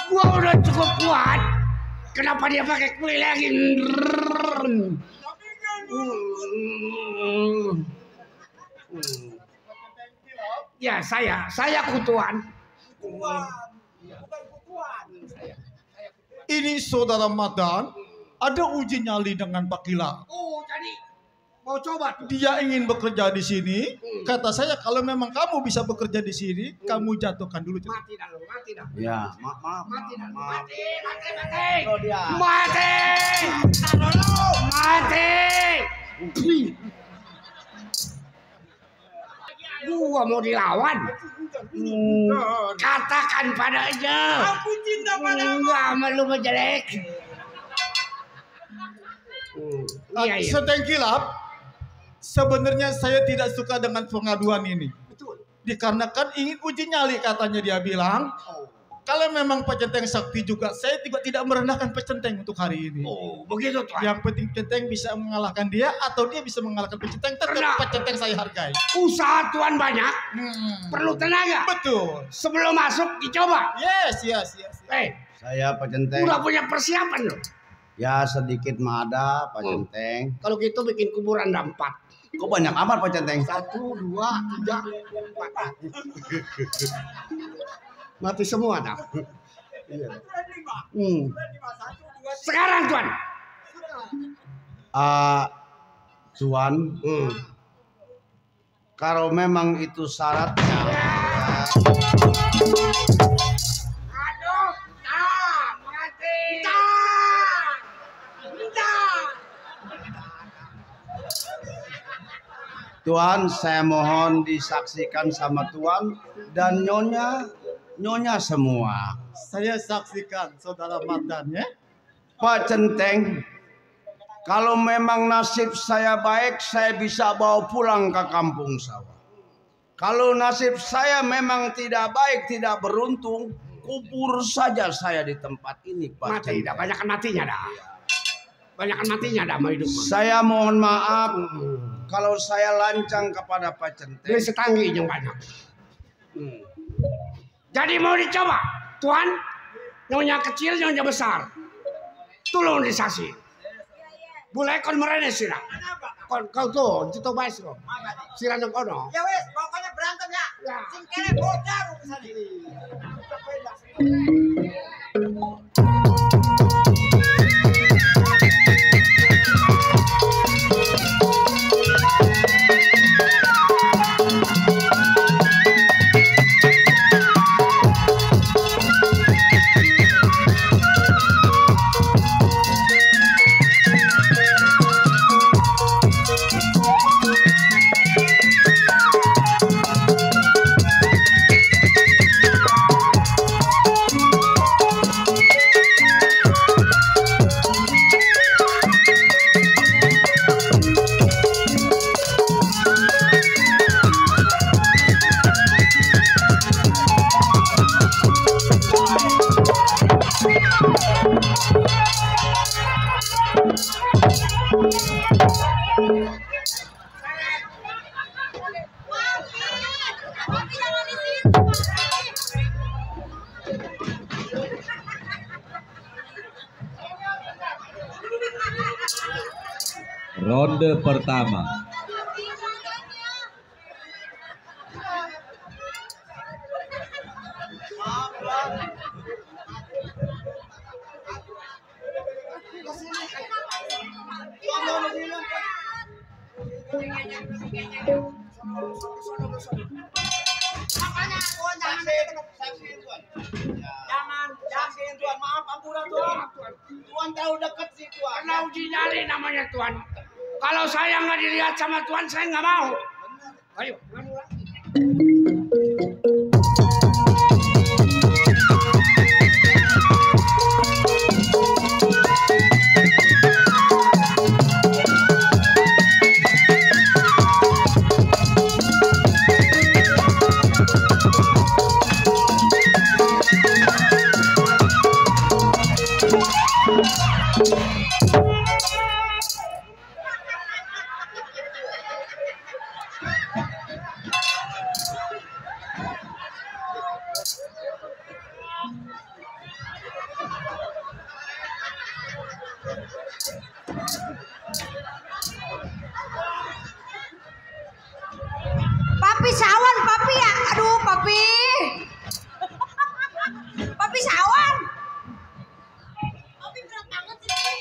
Gua udah cukup kuat. Kenapa dia pakai kuli lagi? Ya saya kutuan. Ini saudara Mardan ada uji nyali dengan Pak Kila. Oh, jadi mau coba tuh. Dia ingin bekerja di sini. Kata saya kalau memang kamu bisa bekerja di sini, kamu jatuhkan dulu. Mati dah lu, mati dah. Ya, Maaf. Mati. Oh, dia. Mati. Gua mau dilawan. Katakan padanya. Aku cinta padamu. Enggak malu menjelek. Iya. Centeng Kilap, sebenarnya saya tidak suka dengan pengaduan ini. Betul. Dikarenakan ingin uji nyali katanya dia bilang. Kalau memang Pak Centeng sakti juga, saya juga tidak merendahkan Pak Centeng untuk hari ini. Oh, begitu Tuan. Yang penting Centeng bisa mengalahkan dia atau dia bisa mengalahkan Pak Centeng. Tetap Pak Centeng saya hargai. Usaha Tuan banyak, perlu tenaga. Betul. Sebelum masuk dicoba. Yes. Saya Pak Centeng. Udah punya persiapan loh. Ya sedikit mah ada Pak Centeng. Kalau gitu bikin kuburan ada 4. Kok banyak amat Pak Centeng? 1, 2, 3, 4. Mati semua dah. Sekarang Tuan. Tuan. Kalau memang itu syaratnya. Tuan, saya mohon disaksikan sama Tuan dan nyonya semua. Saya saksikan saudara Mardan ya. Pak Centeng, kalau memang nasib saya baik, saya bisa bawa pulang ke kampung sawah. Kalau nasib saya memang tidak baik, tidak beruntung, kubur saja saya di tempat ini, Pak Centeng. Banyakan matinya dah. Banyakan matinya dah mau hidup. Saya mohon maaf kalau saya lancang kepada Pak Centeng. Dia setanggi yang banyak. Jadi mau dicoba, Tuan? Nyonya kecil, nyonya besar. Tolong disasi. Boleh kon merene sira. Kau tuh, itu bahas kok. Sira nang kono. Ya wes, pokoknya berantem ya. Sing kene bocah urusan ini. Papi jangan di situ, Papi. Ronde pertama. Jangan Tuhan, maaf ampunan Tuan. Tuan terlalu dekat sih Tuan. Karena uji nyali namanya Tuhan. Kalau saya nggak dilihat sama Tuhan, saya nggak mau. Ayo, Papi sawan, Papi ya. Aduh, Papi. Papi sawan. Papi berat banget sih.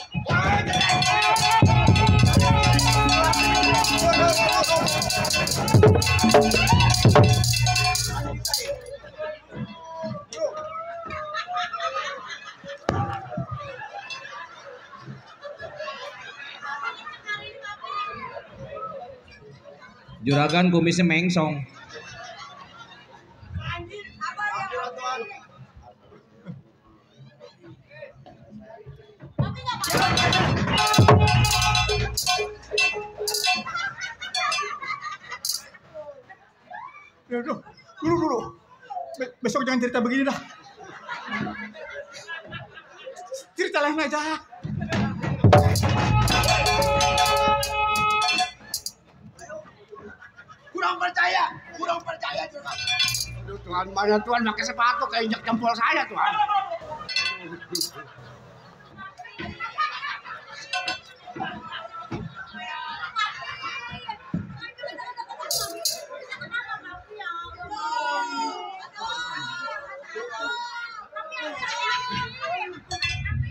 Juragan kumisnya mengsong. Dulu. Besok jangan cerita begini dah. Cerita lain aja. Kurang percaya Tuhan. Aduh Tuhan, mana Tuhan pakai sepatu kayak injak jempol saya Tuhan.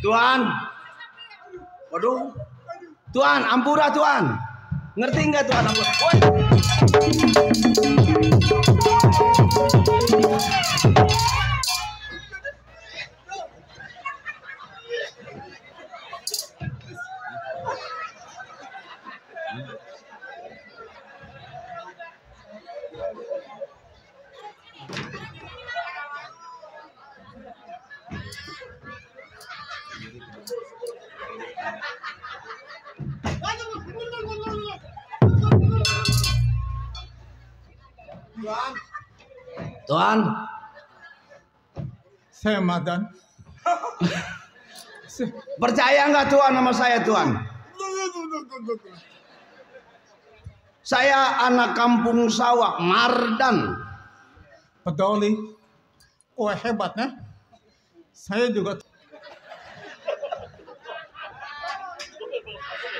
Tuhan, waduh, Tuhan, ampura Tuhan, ngerti nggak Tuhan? Ampura. Woy. Tuhan, Saya Madan. percaya nggak Tuhan sama saya Tuhan? Saya anak kampung sawah, Mardan. Peduli. Oh hebatnya. Saya juga.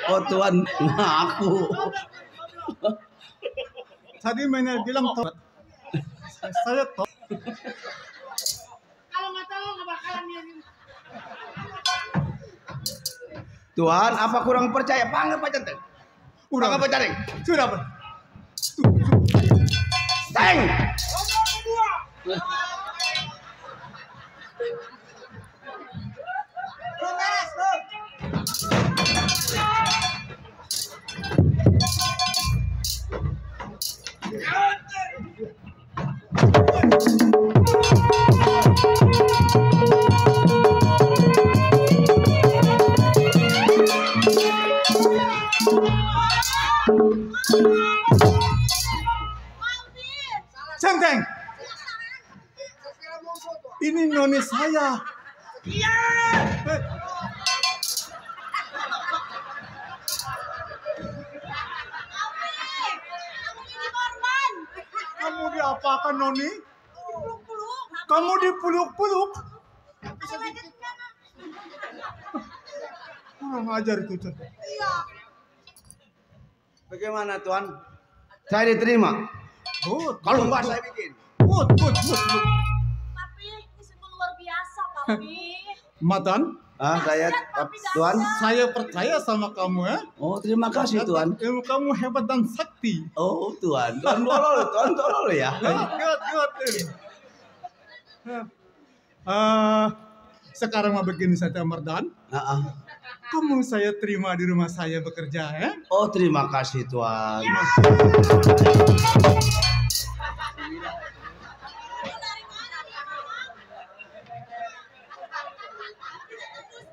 Oh Tuhan, ngaku. Tadi Menel bilang toh. Saya toh. Kalau nggak tahu nggak bakalan ini. Tuhan, apa kurang percaya? Panggil Pak Centeng. Panggil Pak Centeng. Sudah Pak. Teng. Centeng. Ini noni saya. Iya. Kamu dia diapa-apakan Noni? Peluk-peluk. Kamu dipeluk-peluk? Kurang ajar itu Centeng. Iya. Bagaimana Tuan? Saya diterima. Good. Kalau enggak saya bikin. Good. Papi, ini semua luar biasa, Papi. Matan, Saya Tuan. saya percaya sama kamu ya. Oh, terima kasih Tuan. Ilmu kamu hebat dan sakti. Oh, Tuan tolol ya. Good. Sekarang mau begini saja Mardan. Kamu saya terima di rumah saya bekerja ya. Oh, terima kasih Tuan.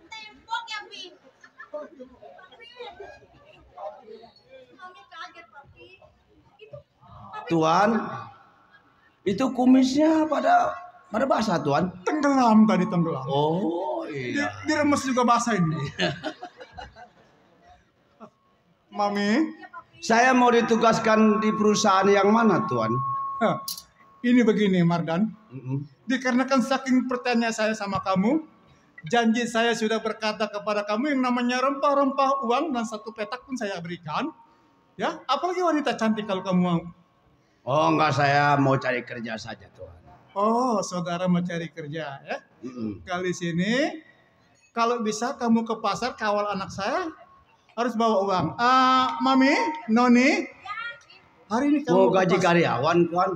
Tembok ya, Pi. Papi. Mami kaget, Papi. Itu Papi. Tuan, itu kumisnya pada basah Tuan. Tenggelam. Oh iya. Diremes juga basah ini. Mami, Saya mau ditugaskan di perusahaan yang mana Tuan? ini begini Mardan. Dikarenakan saking pertanyaan saya sama kamu, janji saya sudah berkata kepada kamu yang namanya rempah-rempah uang dan 1 petak pun saya berikan. Ya, apalagi wanita cantik kalau kamu mau. Oh enggak, saya mau cari kerja saja Tuan. Oh, saudara mau cari kerja ya? Kali sini, kalau bisa kamu ke pasar kawal anak saya, harus bawa uang. Mami, Noni, hari ini kamu Mau ke gaji pasar. karyawan Tuan?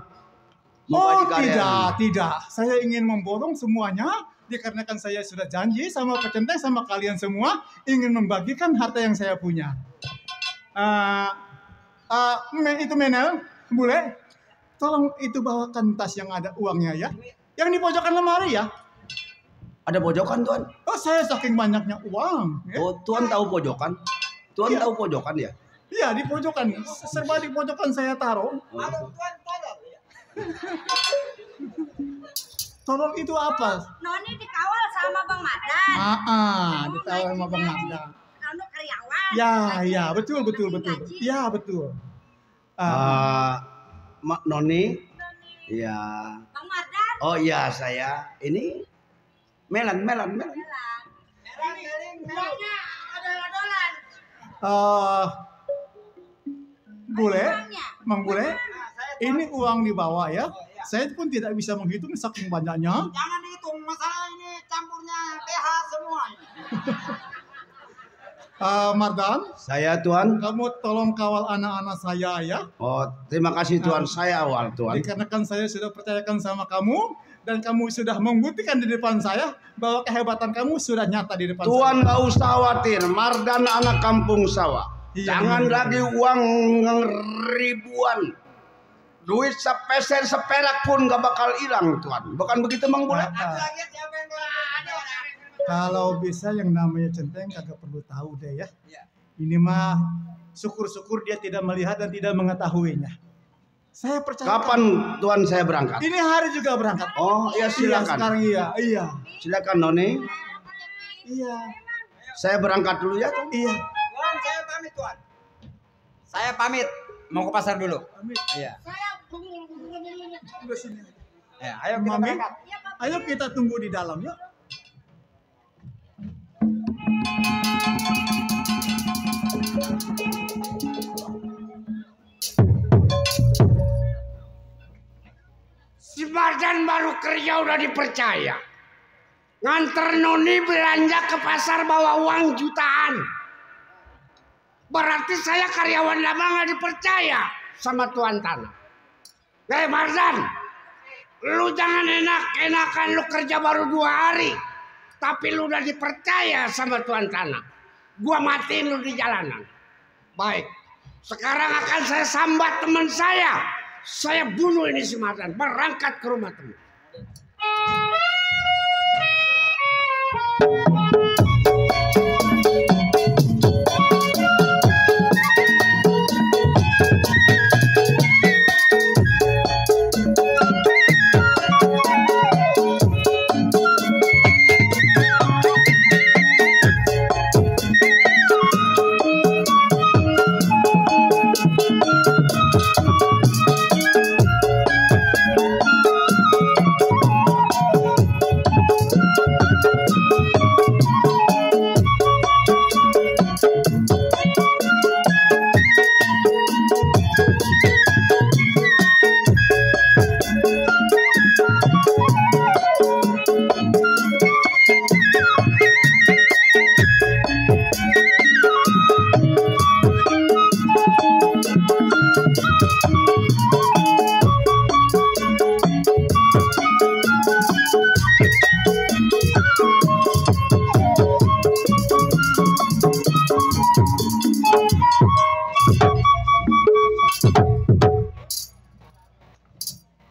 Mau Oh gaji karyawan? tidak. Saya ingin memborong semuanya dikarenakan saya sudah janji sama Pak Centeng sama kalian semua ingin membagikan harta yang saya punya. Itu Menel, boleh? Tolong itu bawakan tas yang ada uangnya ya. Yang di pojokan lemari ya. Ada pojokan Tuan? Oh saya saking banyaknya uang. Ya. Oh Tuan tahu pojokan? Tuan tahu pojokan ya? Iya di pojokan, serba di pojokan saya taruh. Tolong itu apa? Noni dikawal sama Bang Madan. Ditaruh sama Bang Magda. Anu karyawan. Ya, betul. Ya, betul. Noni? Iya. Bang Madan. Oh iya saya. Ini Melan. Bilangnya odol-odolan. Boleh? Mang boleh? Ini uang dibawa ya. Saya pun tidak bisa menghitung saking banyaknya. Jangan dihitung, masalah ini campurnya TH semua. Mardan, Saya Tuan. kamu tolong kawal anak-anak saya ya. Oh terima kasih Tuan. Saya awal Tuan. Dikarenakan saya sudah percayakan sama kamu dan kamu sudah membuktikan di depan saya bahwa kehebatan kamu sudah nyata di depan Tuan saya. nggak usah khawatir. Mardan anak kampung sawah. Iya, Jangan iya. lagi uang ribuan. Duit sepeser seperak pun gak bakal hilang Tuan. Bukan begitu Mang Bule? Kalau bisa yang namanya Centeng kagak perlu tahu deh ya. Ini mah syukur-syukur dia tidak melihat dan tidak mengetahuinya. Saya percaya. Kapan Tuan saya berangkat? Ini hari juga berangkat. Oh iya Iya, silakan. sekarang iya. Silakan Noni. Iya. Saya berangkat dulu ya Tuan. Iya. Tuan, saya pamit Tuan. Saya pamit. Mau ke pasar dulu. Iya. Udah sini. Ya, ayo kita Mami, berangkat. ayo kita tunggu di dalam ya. Si Mardan baru kerja udah dipercaya. Nganter Noni belanja ke pasar bawa uang jutaan. Berarti saya karyawan lama nggak dipercaya sama tuan tanah. Hei Mardan, lu jangan enak-enakan lu kerja baru 2 hari. Tapi lu udah dipercaya sama tuan tanah. Gua matiin lu di jalanan. Baik, sekarang akan saya sambat teman saya. Saya bunuh ini si Mardan, berangkat ke rumah teman.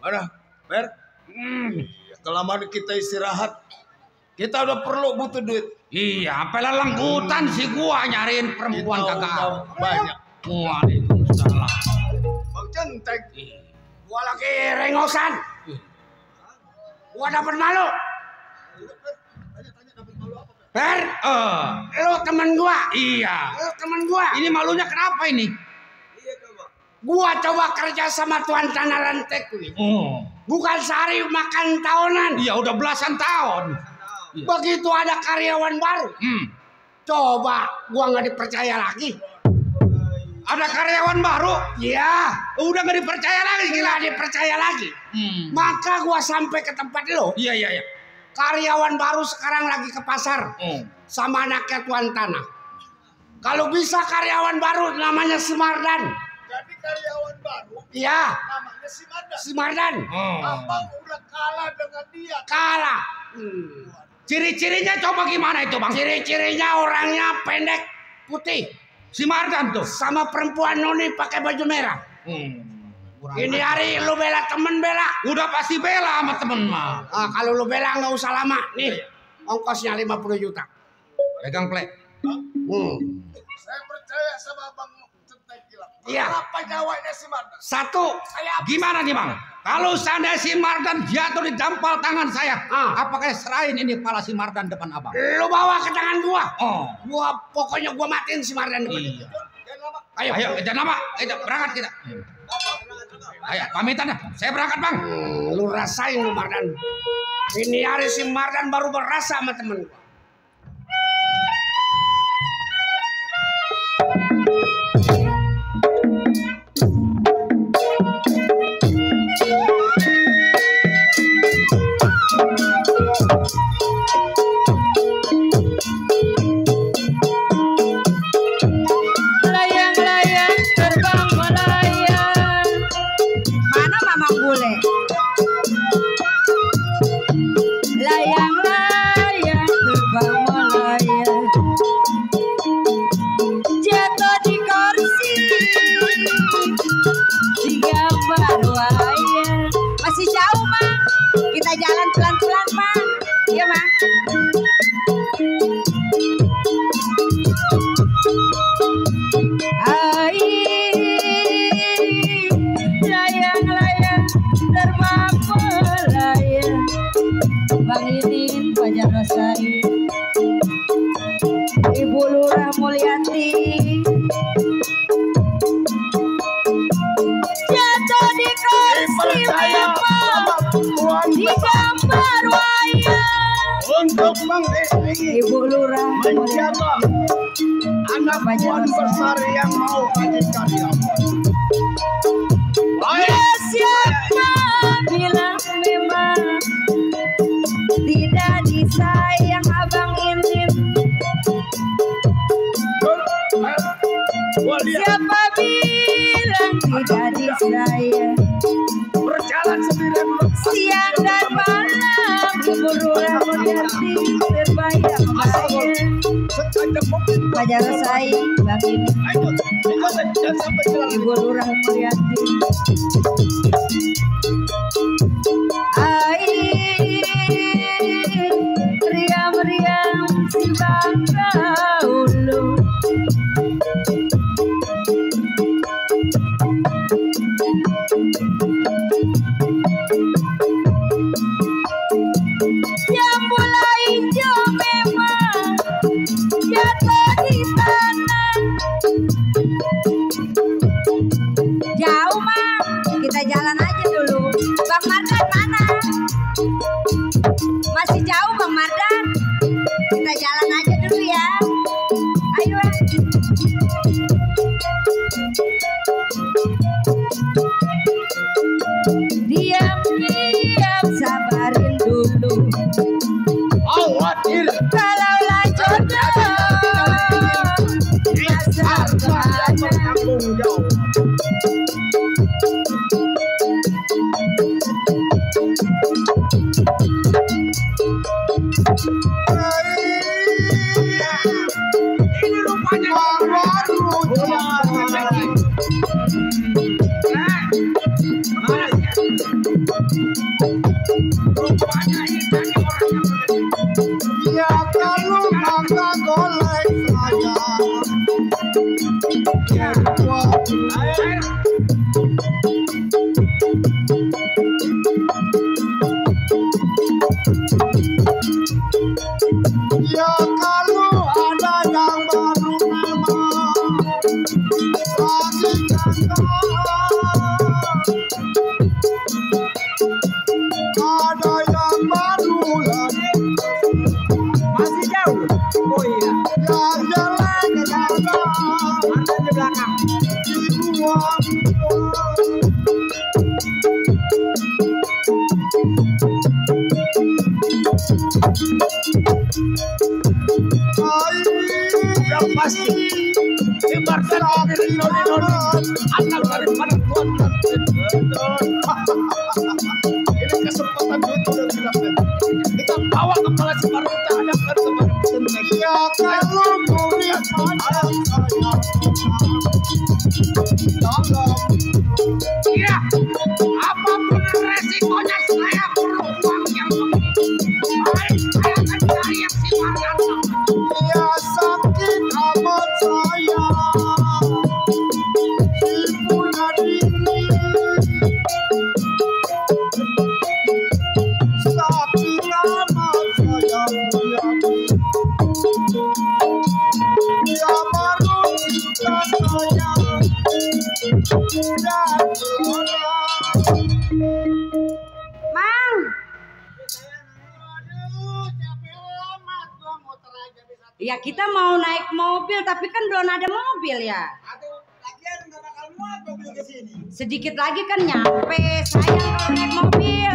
Mana? Ber? Kelamaan kita istirahat. Kita udah butuh duit. Iya, apa langgutan sih gua nyariin perempuan Kita kagak. udah banyak. Waalaikumsalam. Bang Centeng. Gua lagi rengosan. Gua dapat malu. Ber, lu temen gua. Iya. Lu temen gua. Ini malunya kenapa ini? Gua coba kerja sama tuan tanah Lantek. Oh. Bukan sehari makan tahunan. Iya, udah belasan tahun. Begitu ada karyawan baru. Coba gua nggak dipercaya lagi. Ada karyawan baru? Iya. Udah nggak dipercaya lagi, gila. Nggak dipercaya lagi. Maka gua sampai ke tempat lo. Iya, iya, iya. Karyawan baru sekarang lagi ke pasar sama anaknya tuan tanah. Kalau bisa karyawan baru namanya si Mardan. Jadi karyawan baru Iya, namanya si Mardan. si Mardan. Abang udah kalah dengan dia. Kalah. Ciri-cirinya coba gimana itu, Bang? Ciri-cirinya orangnya pendek, putih, Si Mardan tuh. sama perempuan noni pakai baju merah. Ini hari lu bela temen bela. Udah pasti bela sama temen mah. Kalau lu bela nggak usah lama. Nih, ongkosnya 50 juta. Pegang plek. Saya percaya sama Bang Centeng gila. Iya. Berapa nyawanya si Mardan? Satu. Gimana nih, Bang? Kalau seandainya si Mardan jatuh di dampal tangan saya, apakah serahin ini kepala si Mardan depan Abang? Lu bawa ke tangan gua. Oh. Pokoknya gua matiin si Mardan. Iya. Ayo. Ayo, jangan lama. Ayo, berangkat kita. Ayo, pamitan dah. Saya berangkat, Bang. Lu rasain lu Mardan. Ini hari si Mardan baru berasa sama temen gua. Layang-layang terbang melayang. Mana Mamang Bule? Layang-layang terbang melayang. Jatuh di kursi, digambar wayang. Masih jauh, Mang. Kita jalan pelan-pelan, Mang. Iya, Mang. Layang-layang terbang melayang. Bang Idin Fajar Rosai, Ibu Lurah Mulyanti, jatuh di kursi memang digambar wayang. Untuk Bang Edi Ibu Lurah menjaga anak puan besar yang mau jadi karyawan. Ya siapa bilang memang tidak disayang Abang Indin. Siapa bilang tidak disayang? Berjalan sendirian Siang dan malam Ibu Lurah Mulyanti terbayang bayang. Fajar Rosai, Bang Indin, Ibu Lurah Mulyanti. Riam-riam si bangsa ulu. Yang mulai hijau memang jatuh di tanah. Jauh, Mang. Kita jalan aja dulu. Bang Mardan mana? Masih jauh, Bang Mardan. Kita jalan aja dulu ya. Ayo. Diam-diam sabarin dulu. Kalau lanjut masa kemana? Ini rupanya baru. Rupanya ini tadi orang yang Ya kalau kagak golek saya. air. Ya kalau ada yang baru memang lagi ada yang baru lagi Masih jauh. Oh iya. yang jelek ada Mantan di belakang. dibuang. Yang pasti ibaratkan diri noni anak daripada Tuhan. Ini kesempatan itu udah didapat. Kita bawa kepala Semar, kita hadapkan kepada Centeng. Ya kalau murid pandang saya dalam Iya, apapun resikonya saya perlu uang yang begini. Baik, saya akan cari yang si Margarita. ya sakit amat saya si Punadini sakit amat saya Punadini ya baru kita saya dan Mang, ya kita mau naik mobil tapi kan belum ada mobil ya. Lagian nggak bakal muat mobil ke sini. Sedikit lagi kan nyampe. Sayang kalau naik mobil.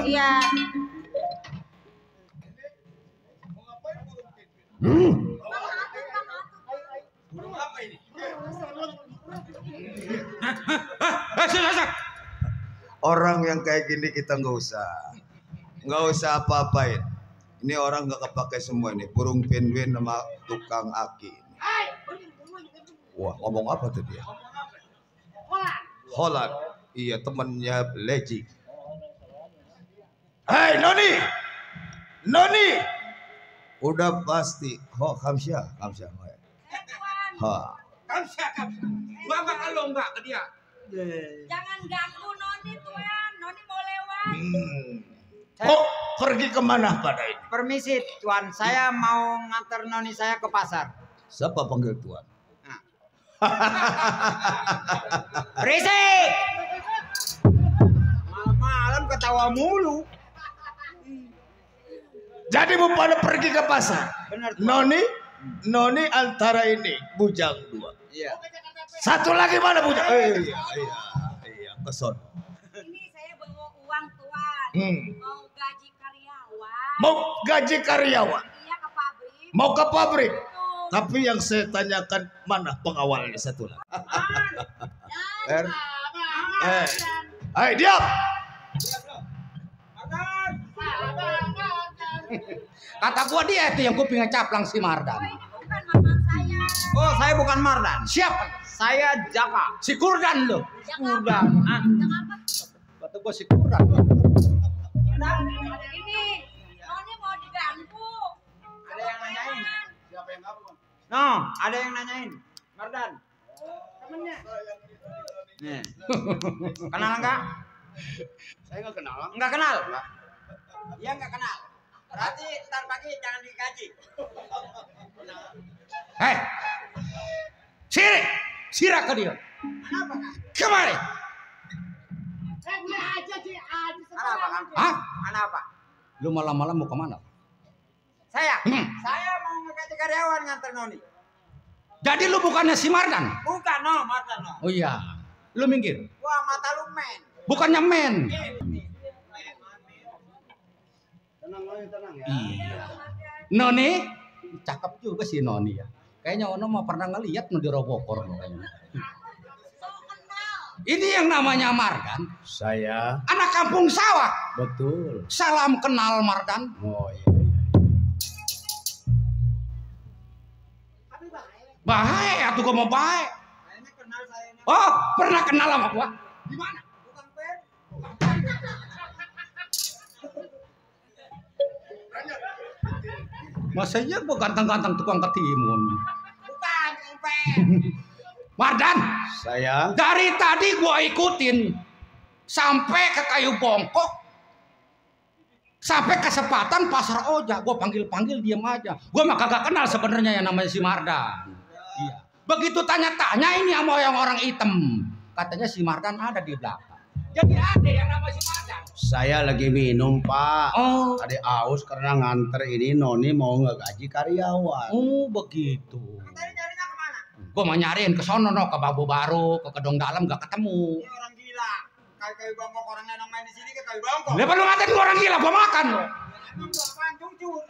Iya. Orang yang kayak gini kita nggak usah apa-apain. Ini orang nggak kepake semua nih, burung penguin sama tukang aki. Wah, ngomong apa tuh dia? Holland. Iya, temannya Leji. Hei Noni, Noni. Udah pasti. Oh, Kamsya. Ha. Kamsya. Gua bakal lomba ke dia. Jangan ganggu Noni Tuan. Noni mau lewat. Kok pergi kemana pada ini? Permisi Tuan, saya mau nganter noni saya ke pasar. Siapa panggil Tuan? Berisik! Malam-malam ketawa mulu. Jadi mau pada pergi ke pasar. Benar Tuan. Noni antara ini bujang 2. Iya. Satu lagi mana bujang? Iya, keson. Ini saya bawa uang Tuan. Mau gaji karyawan. Mau gaji karyawan, Iya ke pabrik. mau ke pabrik. Betul. Tapi yang saya tanyakan mana pengawalnya satu lagi? Hai, diam. Kata gua dia itu yang kupingnya caplang si Mardan. Ini bukan mama saya. Oh, saya bukan Mardan. Siapa? Saya Jaka. Si Kurdan lo. Kurdan. Ah. Kata gua si Kurdan. Ini Noni mau diganggu. Ada yang nanyain. Siapa yang gabung? No, ada yang nanyain. Mardan. Temennya. Nih. Kenal enggak? Saya nggak kenal. Enggak kenal? Iya enggak kenal. Berarti ntar pagi jangan digaji. Hei, sirak ke dia. Kenapa Kak? Kemari. Kenapa Kak? Hah? Kenapa? Lu malam-malam mau kemana? Saya mau ngegaji karyawan nganter noni. Jadi lu bukannya si Mardan? Bukan no, Mardan no. Oh iya. Lu minggir. Wah mata lu men. Bukannya men. Tenang ya. Iya. Noni, cakep juga si Noni ya. Kayaknya Ono mau pernah ngeliat di Robokor lo kayaknya. Ini yang namanya Mardan, Saya anak kampung sawah. betul. Salam kenal Mardan. Oh iya. Baik, atuh gua mau baik. Kayaknya kenal saya ini. Oh, pernah kenal sama gua? Di mana? Bukan pen. Masa iya gua ganteng-ganteng tukang ketimun. Bukan, Upe. Mardan, Saya dari tadi gua ikutin sampai ke Kayu Bongkok, sampai kesempatan Pasar Oja, gua panggil-panggil diam aja. Gua mah kagak kenal sebenarnya yang namanya si Mardan. Iya. Begitu tanya-tanya ini sama yang orang hitam, katanya si Mardan ada di belakang. Jadi ada yang namanya si Mardan. saya lagi minum, Pak. Oh, Tadi aus karena nganter ini Noni mau ngegaji karyawan. oh begitu. Tadi nyarinya kemana? Gua mau nyariin ke sono no, ke Babu Baru, ke Kedong Dalam gak ketemu. Ini orang gila. Kayu bongkok orangnya yang main di sini ke kayu bongkok. Lepas lu ngatain gua orang gila, gua makan lo. Emang apaan jujur?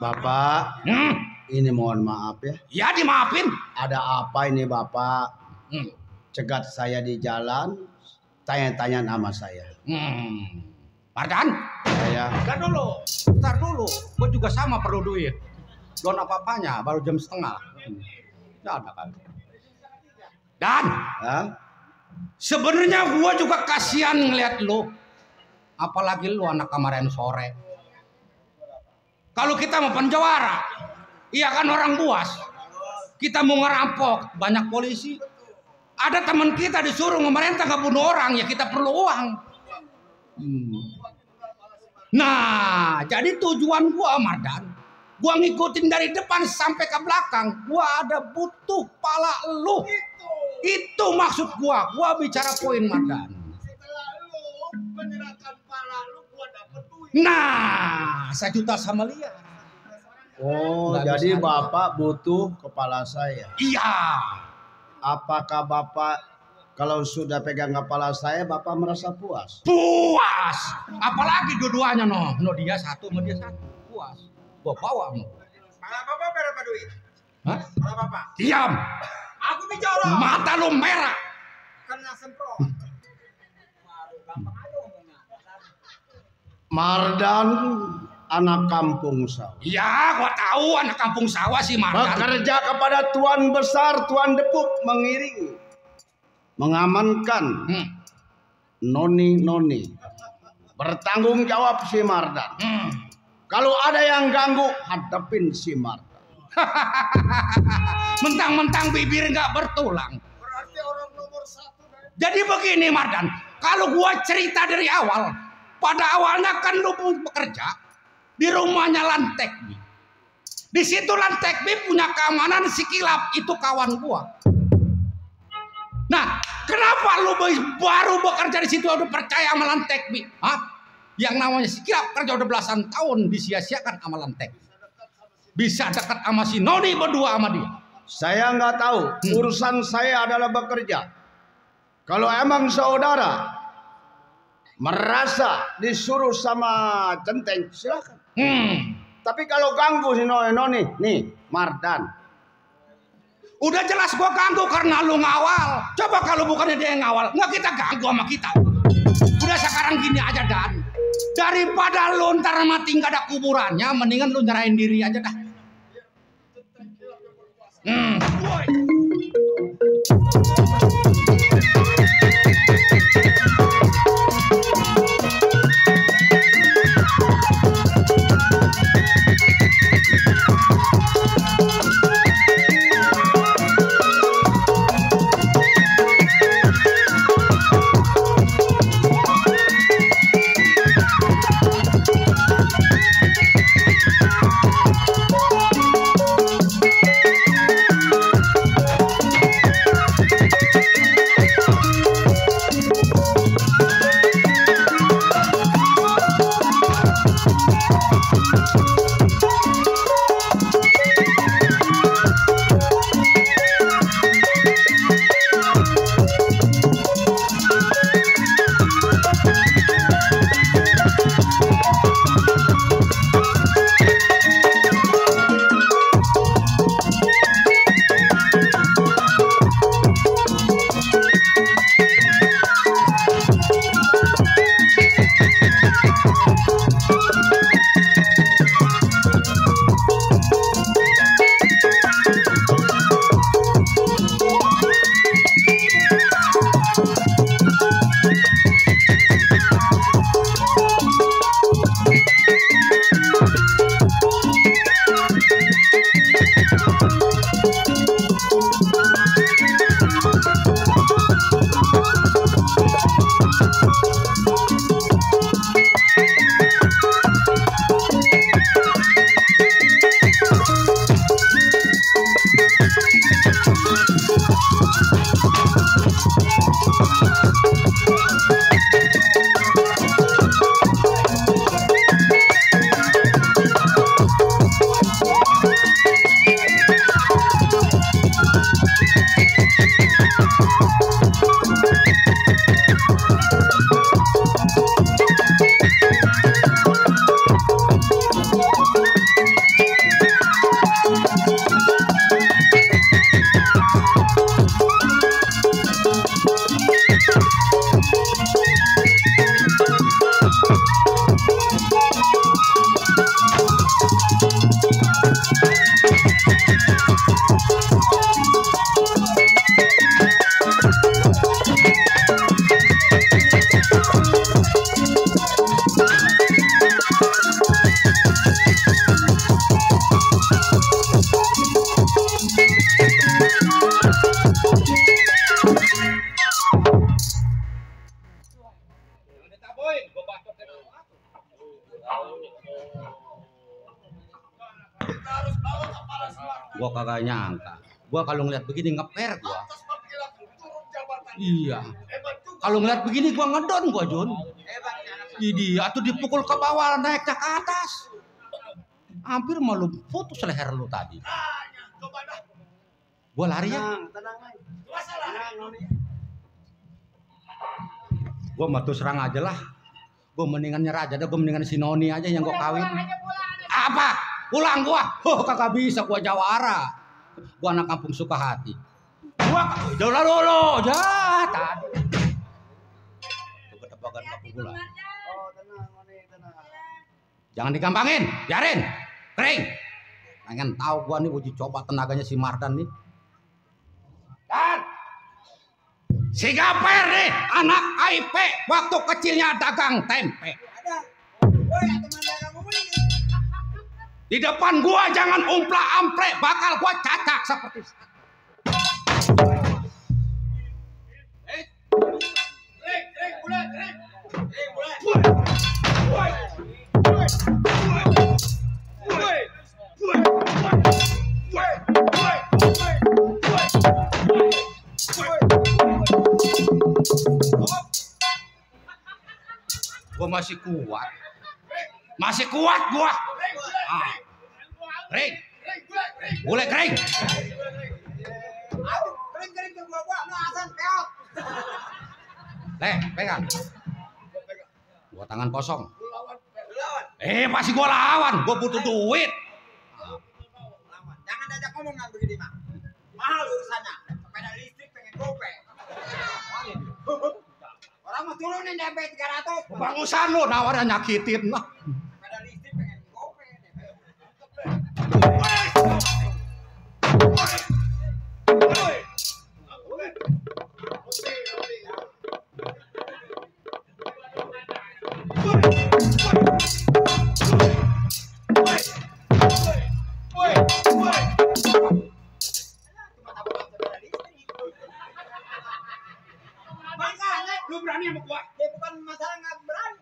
Bapak, ini mohon maaf ya. Ya dimaafin. Ada apa ini Bapak? Hmm. Cegat saya di jalan, tanya-tanya nama saya. Mardan, Saya entar dulu, ntar dulu. Gua juga sama perlu duit. Belum apa-apanya, baru jam setengah. Nggak ada kan. Dan Hah? sebenarnya gua juga kasihan ngeliat lu. Apalagi lu anak kemarin sore. Kalau kita mau penjawara, iya kan orang buas. Kita mau ngerampok, banyak polisi. Ada teman kita disuruh pemerintah nggak bunuh orang, ya kita perlu uang. Nah, jadi tujuan gua Mardan, gua ngikutin dari depan sampai ke belakang. Gua ada butuh pala lu. Itu maksud gua bicara poin Mardan. Nah, 1 juta sama Lia. Oh, Nggak jadi bisa. Bapak butuh kepala saya. Iya. Apakah Bapak kalau sudah pegang kepala saya Bapak merasa puas? Puas. Apalagi dua-duanya no dia satu sama dia satu. Puas. Gua bawa no. Pala bapak berapa duit? Hah? Pala bapak. Diam. Aku bicara. Mata lu merah. Kena semprot. Baru gampang aja ngomongnya. Mardan anak kampung sawah. Ya, gua tahu anak kampung sawah si Mardan. Bekerja kepada tuan besar, tuan depuk mengiringi, mengamankan noni-noni. Bertanggung jawab si Mardan. Kalau ada yang ganggu, hadapin si Mardan. Mentang-mentang bibir nggak bertulang. Berarti orang nomor 1. Jadi begini Mardan, kalau gua cerita dari awal, pada awalnya kan lu bekerja di rumahnya Lantekbi. Di situ Lantekbi punya keamanan si Kilap, itu kawan gua. Nah, kenapa lu baru bekerja di situ udah percaya sama Lantekbi? Hah? Yang namanya si Kilap kerja udah belasan tahun disia-siakan sama Lantekbi. Bisa dekat sama si Noni berdua sama dia. Saya nggak tahu, urusan saya adalah bekerja. Kalau emang saudara merasa disuruh sama centeng, silakan. Tapi kalau ganggu si Noni, nih Mardan. Udah jelas gua ganggu karena lu ngawal. Coba kalau bukannya dia yang ngawal, nggak kita ganggu sama kita. Udah sekarang gini aja Dan. Daripada lu ntar mati nggak ada kuburannya, mendingan lu nyerahin diri aja dah. Boy. Gua kagak nyangka. Gua kalau ngeliat begini ngeper gua. Iya. Kalau ngeliat begini gua ngedon gua, Jun. Dia tuh dipukul ke bawah naiknya ke atas. Hampir malu putus leher lu tadi. Gua lari ya. Gua mah tuh serang aja lah. Gua mendingan nyerah aja dah. Gua mendingan si Noni aja yang gua kawin. Apa? Pulang gua. Kagak bisa gua jawara. Gua anak kampung Sukahati. Gua jauh lalu tadi. Ketebakan kampung gula. Jangan digampangin, biarin. Kering. Pengen tahu gua nih uji coba tenaganya si Mardan nih. Dan si Gaper nih, anak IP waktu kecilnya dagang tempe. Di depan gua jangan umpla-ampre, bakal gua cacak seperti gua masih kuat. Masih kuat gua. Kering. Boleh kering. Pegang. Gua tangan kosong. Pasti gua lawan. Gua butuh duit. Jangan diajak ngomong nggak begini, Mak. Mahal urusannya. Sepeda listrik pengen gope. Orang mau turunin DP 300. Bagusan lu nawarnya nyakitin lah. Sepeda listrik pengen gope. Makanya lu berani sama gua. Ya bukan masalah nggak berani.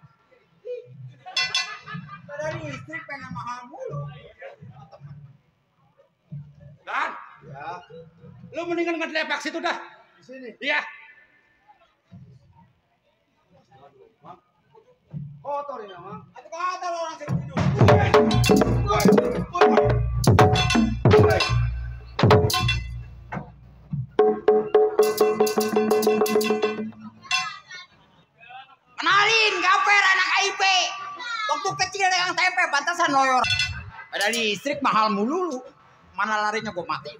Sepeda listrik pengen mahal mulu. Dan? Ya. Lu mendingan ngedlepek situ dah. Di sini. Iya. Kotor ini, Mang. Atau kotor orang sering tidur. Kenalin, Gaper anak IP. Waktu kecil dagang tempe, pantasan loyor. Ada listrik mahal mulu. Mana larinya gue mati.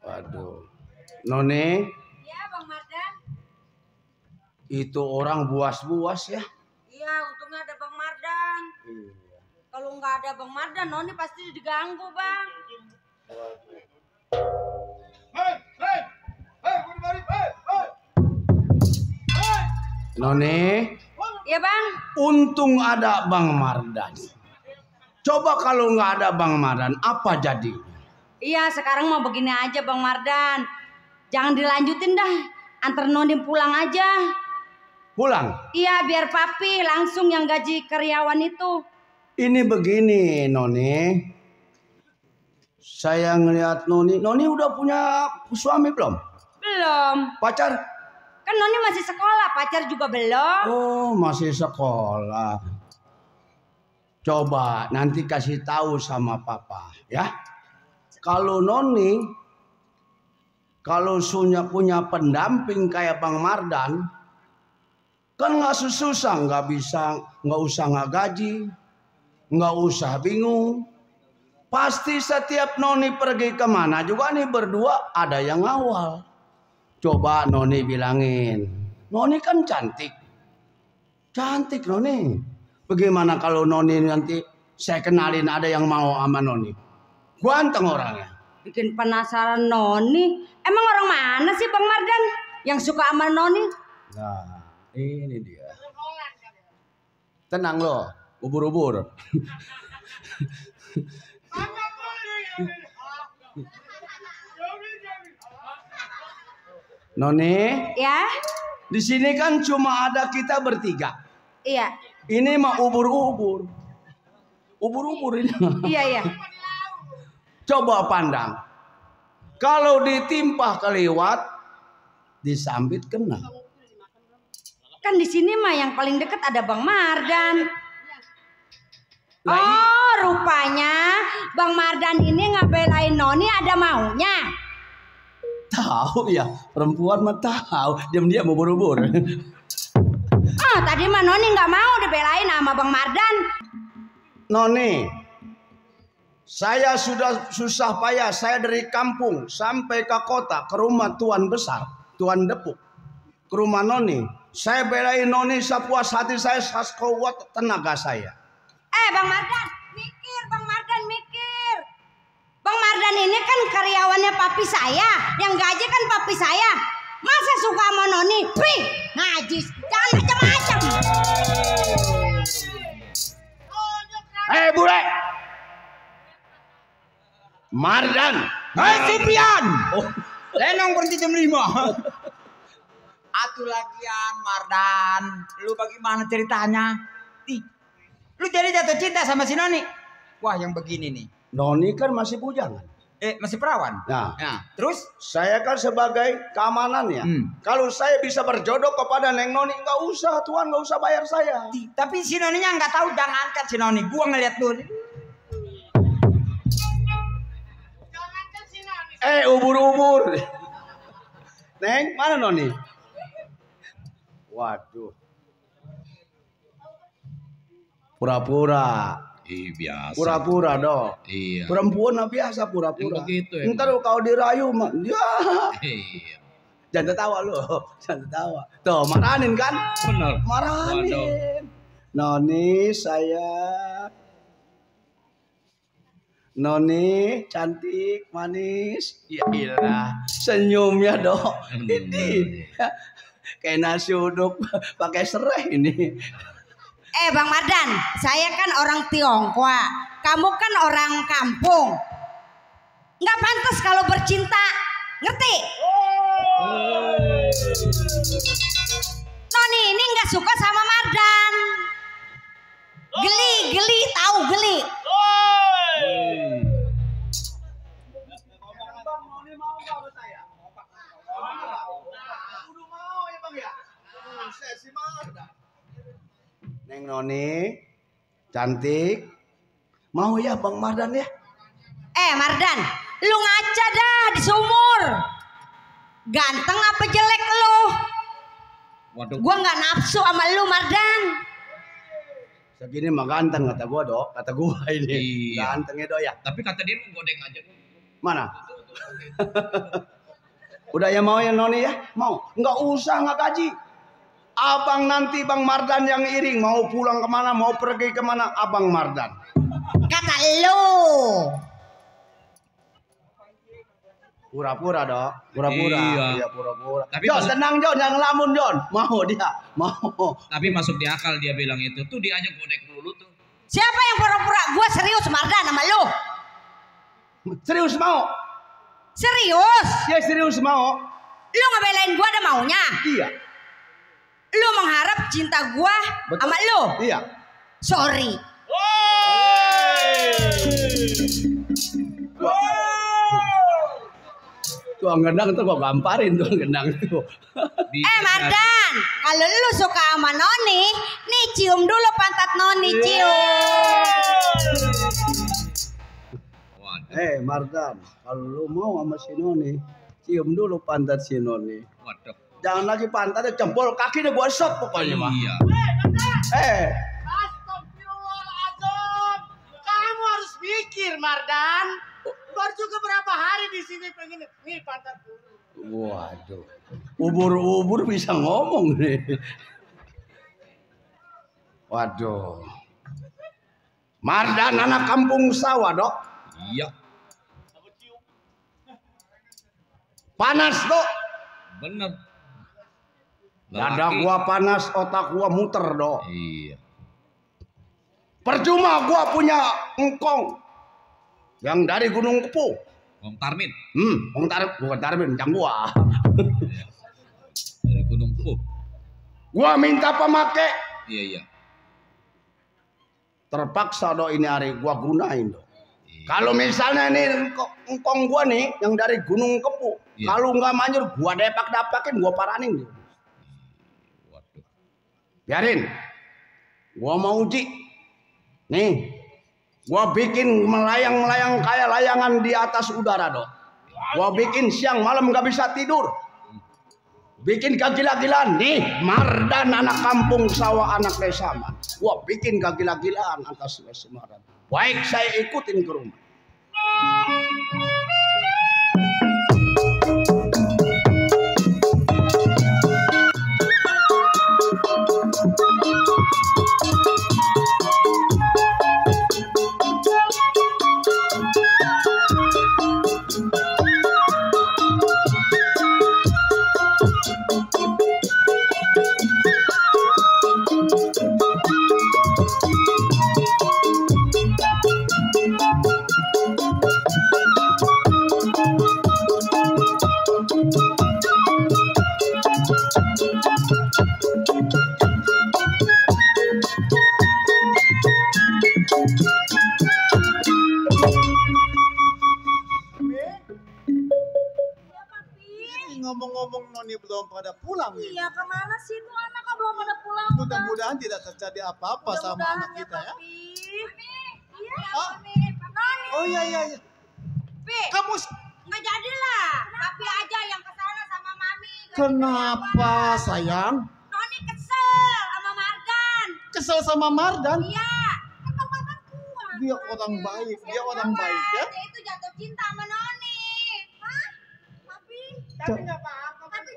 Waduh. Noni, Iya, Bang Mardan. itu orang buas-buas ya. Iya, untungnya ada Bang Mardan. Kalau nggak ada Bang Mardan, Noni pasti diganggu, Bang. Noni, Iya, Bang. untung ada Bang Mardan. Coba kalau nggak ada Bang Mardan, apa jadinya? Iya, sekarang mau begini aja Bang Mardan. Jangan dilanjutin dah. Antar Noni pulang aja. Pulang. Iya, biar papi langsung yang gaji karyawan itu. Ini begini, Noni. Saya ngelihat Noni udah punya suami belum? Belum. Pacar? Kan Noni masih sekolah, pacar juga belum. Oh, masih sekolah. Coba nanti kasih tahu sama papa, ya. Kalau Noni, kalau punya pendamping kayak Bang Mardan, kan nggak susah, nggak usah nggak gaji, nggak usah bingung. Pasti setiap Noni pergi kemana juga nih berdua ada yang ngawal. Coba Noni bilangin, Noni kan cantik, cantik Noni. Bagaimana kalau Noni nanti saya kenalin ada yang mau sama Noni? Ganteng orangnya. Bikin penasaran Noni. Emang orang mana sih Bang Mardan yang suka sama Noni? Nah, ini dia. Tenang loh, ubur-ubur. Noni, Ya? di sini kan cuma ada kita bertiga. Iya. Ini mah ubur-ubur. Ubur-ubur ini. Iya, iya. Coba pandang. Kalau ditimpa keliwat, disambit kena. Kan di sini mah yang paling deket ada Bang Mardan. Nah, Oh, rupanya Bang Mardan ini ngebelain Noni ada maunya. tahu ya, perempuan mah tahu. Diam-diam ubur-ubur. Ah, tadi mah Noni nggak mau dibelain sama Bang Mardan. Noni, saya sudah susah payah. Saya dari kampung sampai ke kota, ke rumah tuan besar, tuan Depuk, ke rumah Noni. Saya belain Noni sepuas hati saya, sekuat tenaga saya. Bang Mardan, mikir, Bang Mardan mikir. Bang Mardan ini kan karyawannya papi saya, yang gaji kan papi saya. Masa suka sama Noni? Wih, najis, jangan macam-macam. Bule, Mardan. Hei Siprian. Lenong berhenti jam 5. Atuh lagian Mardan, lu bagaimana ceritanya? Ih, lu jadi jatuh cinta sama si Noni? Wah, yang begini nih. Noni kan masih bujangan. Masih perawan. Nah, Terus? saya kan sebagai keamanannya. Kalau saya bisa berjodoh kepada Neng Noni, nggak usah Tuan, nggak usah bayar saya. Tapi si Noninya nggak tahu, jangankan si Noni, gua ngeliat lu. Ubur-ubur. Neng, mana Noni? Waduh. Pura-pura. Biasa. Pura-pura dong. Iya. Perempuan mah biasa pura-pura. Begitu ya. Ntar kalau dirayu mah, ya. Iya. Jangan tertawa lu, jangan tertawa. Tuh, marahin kan? Benar. Marahin. Waduh. Noni sayang. Noni cantik, manis. Ya ilah, senyumnya dong. Ini kayak nasi uduk pakai serai ini. Bang Mardan, saya kan orang Tionghoa, kamu kan orang kampung. Nggak pantas kalau bercinta, ngerti? Noni ini nggak suka sama Mardan. Geli, tahu geli. Neng Noni cantik, mau ya Bang Mardan ya? Mardan, lu ngaca dah di sumur. Ganteng apa jelek lu? Waduh. Gua nggak nafsu sama lu Mardan. Segini mah ganteng kata gua dok, kata gua ini. Iya. Gantengnya dok ya. Tapi kata dia mau godeng aja. Mana? Udah ya mau ya Noni ya? Mau? Nggak usah, nggak gaji. Abang nanti Bang Mardan yang iring. Mau pulang kemana, mau pergi kemana, Abang Mardan. Kata lu. Pura-pura dok, pura-pura. Iya. Pura-pura. Tapi Jon, masuk- tenang Jon, jangan ngelamun Jon. Mau dia, mau. Tapi masuk di akal dia bilang itu. Tuh dia aja godek dulu tuh. Siapa yang pura-pura? Gua serius Mardan sama lu. Serius mau? Serius. Ya serius mau. Lu ngebelain gua ada maunya. Iya. Lu mengharap cinta gua Betul. sama lu. Iya. Sorry. Tuang gendang tuh gua gamparin tuang gendang tuh. Mardan, kalau lu suka sama Noni, nih cium dulu pantat Noni, cium. Mardan, kalau lu mau sama si Noni, cium dulu pantat si Noni. Waduh. Jangan lagi pantatnya, jempol kakinya gua shot pokoknya mah. Iya. Astagfirullahaladzim. Kamu harus mikir, Mardan. Baru juga berapa hari di sini pengen nih pantat dulu. Waduh, ubur-ubur bisa ngomong nih. Waduh, Mardan anak kampung sawah dok. Iya. Panas dok. Bener. Dada Lelaki. gua panas, otak gua muter dok. Iya. Percuma gua punya engkong yang dari Gunung Kepu. Om Tarmin Bukan Tarmin, cang gua. dari Gunung Kepu. Gua minta pemakai. Iya. terpaksa do ini hari gua gunain do. Kalau misalnya nih engkong gua nih yang dari Gunung Kepu, kalau nggak manjur gua depak-dapakin, gua paranin. Waduh. Biarin, gua mau uji. Nih, gua bikin melayang-melayang kayak layangan di atas udara do. Gua bikin siang malam nggak bisa tidur. Bikin kegila-gilaan nih, Mardan anak kampung sawah anak desa man. Gua bikin kegila-gilaan atas si Mardan. Baik, saya ikutin ke rumah. Ngomong-ngomong Noni belum pada pulang. Iya, kemana sih tuh anak belum pada pulang? Mudah-mudahan tidak terjadi apa-apa sama anak kita ya. Iya, Noni. Oh iya. Pi, Kamu nggak jadilah. Papi aja yang kesana sama Mami. kenapa sayang? Noni kesel sama Mardan. Kesel sama Mardan? Iya, kan Bapak tua. Dia orang baik, dia orang baik ya. Dia itu jatuh cinta sama Noni. Hah? Papi? Tapi nggak apa-apa. Tapi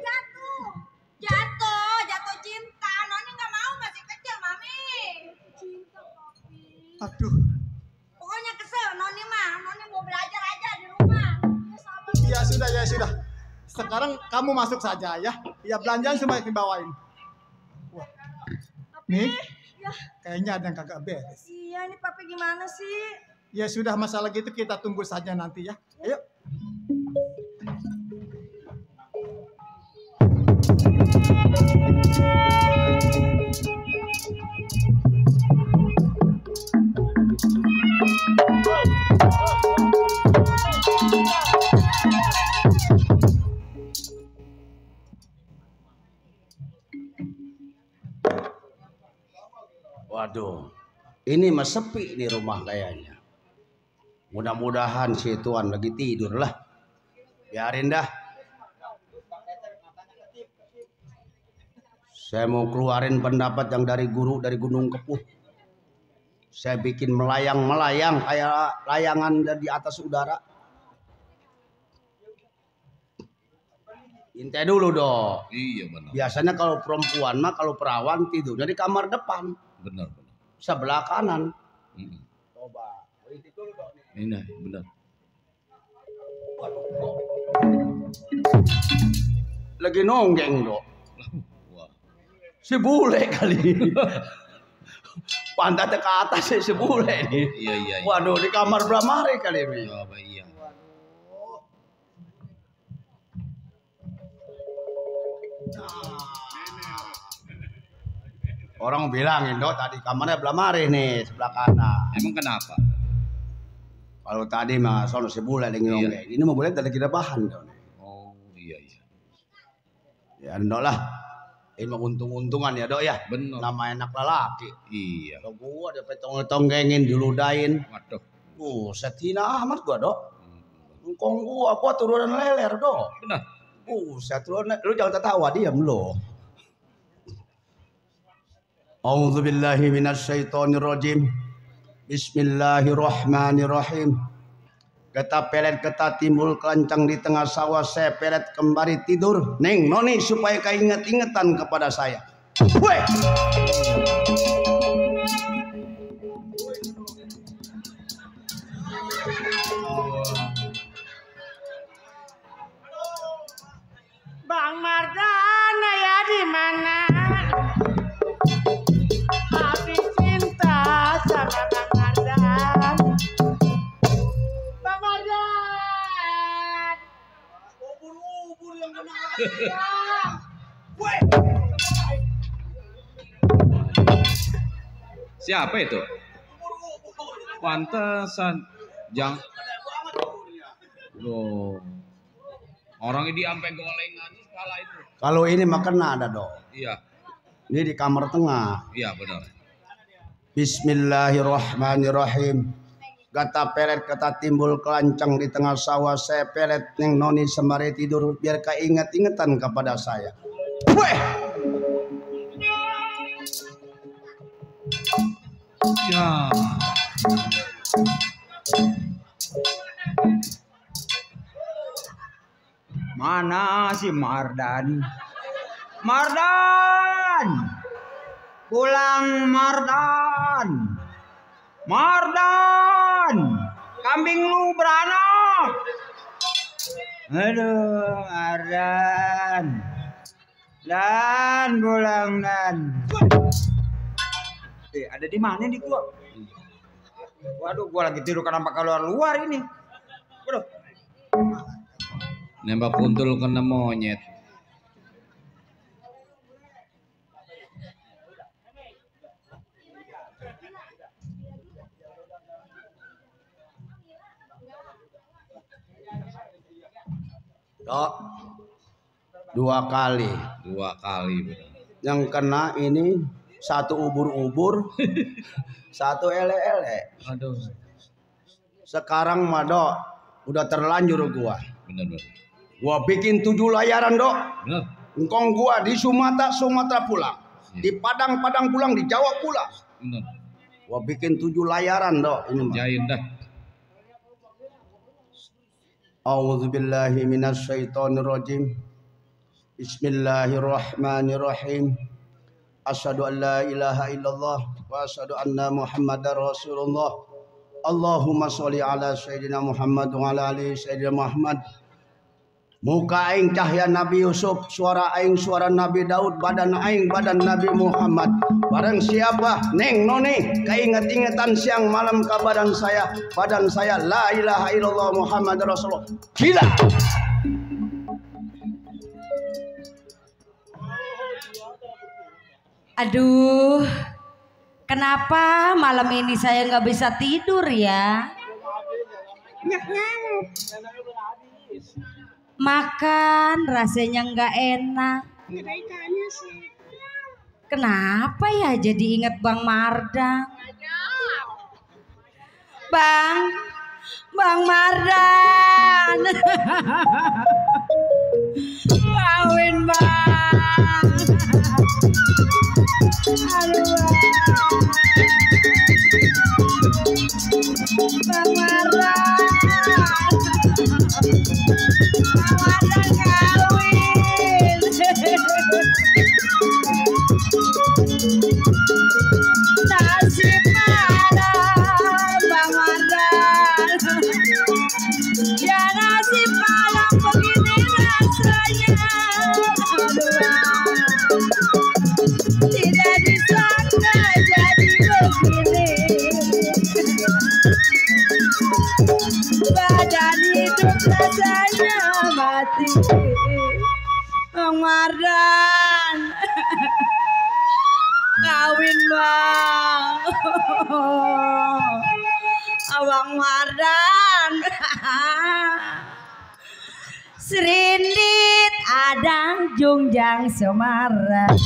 jatuh cinta. Noni nggak mau, masih kecil, Mami. Cinta, Papi. Aduh, Pokoknya kesel Noni mah. Noni mau belajar aja di rumah. ya sudah. Sekarang kamu masuk saja ya. Ya belanjaan semua dibawain. Wah, nih, kayaknya ada yang kagak beres. Iya, ini Papi gimana sih? Ya sudah, masalah gitu kita tunggu saja nanti ya. Ayo. Waduh, ini mah sepi di rumah kayaknya. Mudah-mudahan si Tuan lagi tidur lah. Biarin dah. Saya mau keluarin pendapat yang dari guru dari Gunung Kepuh. Saya bikin melayang-melayang kayak layangan di atas udara. Intai dulu dong. Iya benar. Biasanya kalau perempuan mah kalau perawan tidurnya di kamar depan. Benar. Sebelah kanan. Coba. Ini benar. Lagi nonggeng dok. Wah. Si bule kali. Pantatnya ke atas si bule nih. Iya. Waduh, di kamar belamari kali ini. Coba iya. Orang bilangin dok tadi kamarnya belamari nih sebelah kanan. Emang kenapa? Kalau tadi mah sono si bule lagi nonggeng. Ini mau boleh tadi kita bahan dok. Oh iya. Ya dok lah. Ini mah untung-untungan ya dok ya. Benar. Nama enak lelaki. Iya. Kalau gua ada petong-tonggengin diludain. Waduh. Setina amat gua dok. Engkong gua turunan leler dok. Benar. Saya turunan. Lu jangan tertawa, diam lo. A'udzubillahi minasyaitonirrajim. Bismillahirrahmanirrahim. Kata pelet kata timbul kelancang di tengah sawah, saya pelet kembali tidur. Neng Noni supaya kau ingat-ingatan kepada saya. Weh. Bang Mardana ya di mana? Habis cinta sama Bang Mardan. Bang Mardan. Ubur-ubur yang kena. Siapa itu? Pantesan. Jangan. Loh. Orang ini sampai golengan kala itu. Kalau ini mah kena ada dong. Iya. Ini di kamar tengah. Iya benar. Bismillahirrahmanirrahim. Kata pelet kata timbul kelancang di tengah sawah, saya pelet neng noni sembari tidur biar keinget-ingetan kepada saya. Weh. Ya. Mana si Mardan? Mardan! Pulang Mardan! Mardan! Kambing lu beranak! Aduh, Mardan! Dan pulang dan. Ada di mana nih gua? Waduh, gua lagi tidur kenapa keluar luar ini? Waduh. Nembak kuntul kena monyet. Dok, 2 kali. 2 kali. Yang kena ini 1 ubur-ubur, 1 ele-ele. Aduh. Sekarang mah dok, udah terlanjur gua. Benar. Gua bikin 7 layaran dok. Benar. Engkong gua di Sumatera pulang, di Padang pulang, di Jawa pulang. Benar. Gua bikin 7 layaran dok. Ini mah. Jain dah. A'udzubillahi minasyaitonirrajim. Bismillahirrahmanirrahim. Asyhadu an la ilaha illallah wa asyhadu anna Muhammadar Rasulullah. Allahumma sholli ala sayyidina Muhammad wa ala ali sayyidina Muhammad. Muka aing cahaya Nabi Yusuf, suara aing suara Nabi Daud, badan aing badan Nabi Muhammad. Barang siapa neng noni keinget-ingetan siang malam ke badan saya la ilaha illallah Muhammad Rasulullah. Gila. Aduh, kenapa malam ini saya nggak bisa tidur ya? Makan rasanya nggak enak. Kenapa ya jadi inget Bang Mardan? Bang Mardan. Kawin Bang. Aduh, Bang Mardan. Bang Mardan kawin. Nasib malam Bang Mardan. Ya nasib malam begini rasanya. Tidak disangka jadi begini. Badan hidup rasanya mati. Bang Mardan kawin Bang. Bang Mardan serindit adang jungjang Semarang.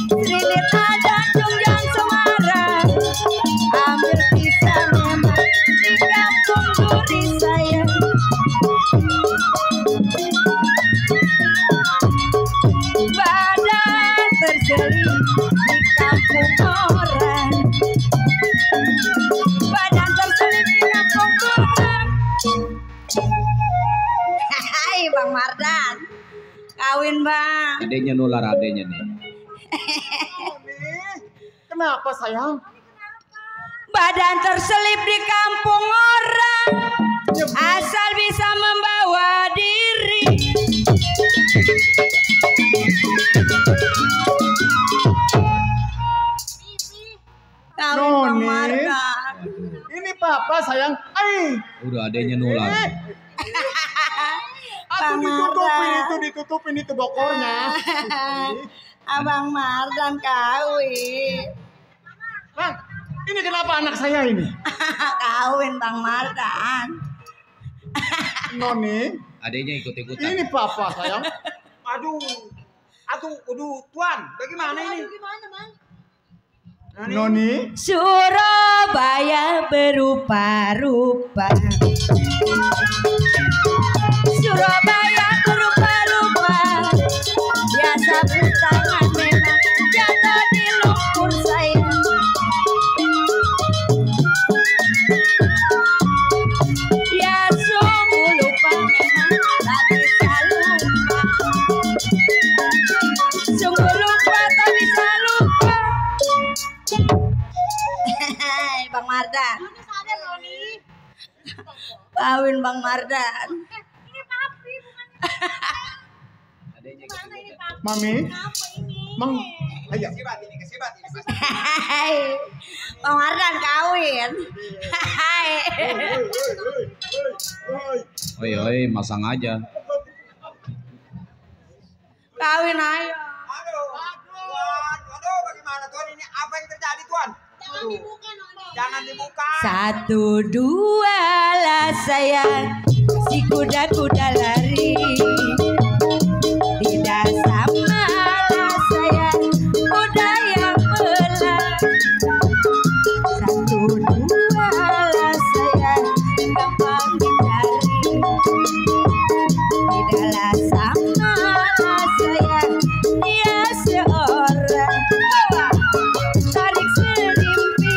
Serindit adang jungjang Semarang. Ambil pisang emak di kampung duri saya. Badan terselip di kampung orang. Badan terselip di kampung orang. Hai Bang Mardan, kawin Bang. Adanya nular adanya nih. Kenapa sayang? Badan terselip di kampung orang, asal bisa membawa diri. Kawin Bang Mardan. Ini papa sayang. Udah adanya nular. Atau ditutupin itu bokornya. Abang Mardan kawin. Bang, Ini kenapa anak saya ini? Kawin Bang Mardan. Noni, Adanya ikut-ikutan. ini papa sayang. Aduh, Tuan, bagaimana ini? Gimana, Bang? Noni, Surabaya berupa-rupa. Surabaya berupa-rupa. Biasa tangan memang jatuh di lumpur saya. Ya sungguh lupa memang tak bisa lupa. Sungguh lupa tak bisa lupa. Bang Mardan. Noni sadar, Noni. Kawin Bang Mardan. Ini papi, bukan Adanya mana ini ikut-ikutan. papi. Mami, Apa ini? Mang, ayo. Kesibat ini. Bang Mardan kawin. Oi, masang aja. Kawin ayo. Aduh, bagaimana Tuan ini? Apa yang terjadi Tuan? Jangan dibuka, Noni. Jangan dibuka. 1, 2 lah sayang, si kuda-kuda lari. Tidak sama lah sayang, kuda yang pelan. 1, 2 lah sayang, gampang dicari. Tidaklah sama lah sayang, dia seorang tarik serimpi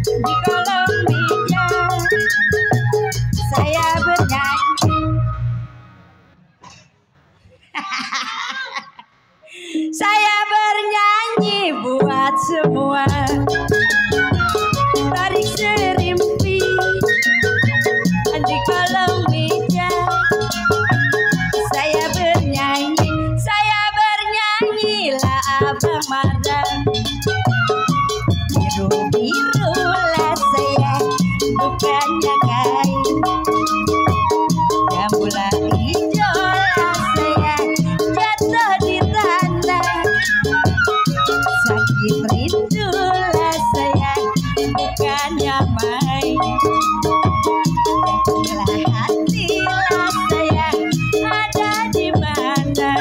di kolong meja. Saya bernyanyi. Saya bernyanyi buat semua. Tarik serimpi di kolong meja. Saya bernyanyi lah Abang Mardan. Biru-biru lah saya, bukannya kain. Gamula hijau lah saya, jatuh di tanah. Sakit rindu lah saya, bukannya main. Jatuhlah hati lah saya, ada di mana.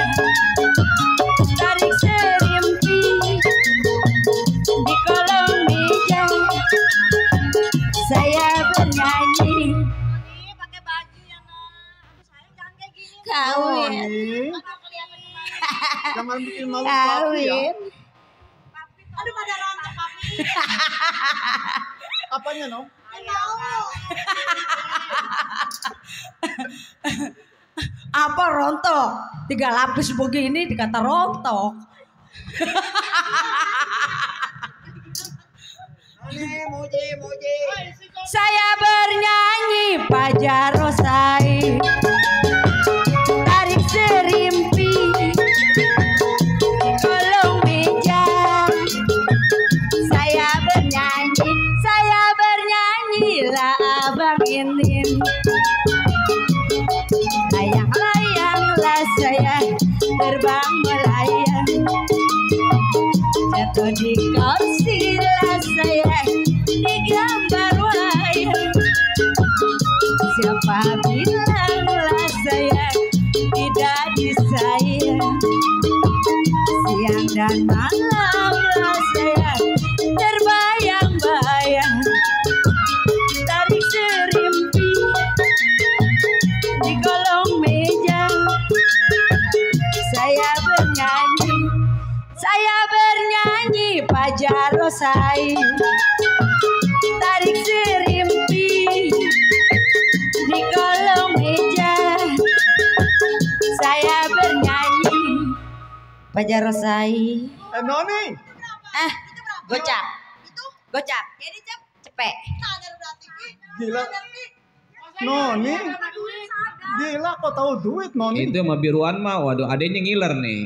Tarik serimpi di kolong meja. Saya bernyanyi. Noni, pakai baju ya, Nak. Aduh, sayang jangan kayak gini. Kawin. Noni, Aduh, kelihatan gimana. jangan bikin malu papi ya. Kawin. Aduh, pada rontok, papi. Apanya no? Nggak tahu. Apa rontok? 3 lapis begini dikata rontok. Ini muji. Saya bernyanyi Pajaro Sai. Tarik serimpi di kolong meja. Saya bernyanyi lah Abang Indin. Layang-layanglah saya terbang melayang. Jatuh di kursi lah saya digambar wayang. Siapa bilanglah saya tidak disayang. Siang dan malam lah saya terbayang-bayang. Tarik serimpi di kolong meja. Saya bernyanyi Pajaro Sai. Tarik serimpi di kolong meja. Saya bernyanyi Pajaro Sai. Noni, Gocap. Gocap. Jadi cepet. Sadar berarti, Ki. gila. Noni, gila kok tahu duit Noni? Itu sama biruan mah, waduh adanya ngiler nih.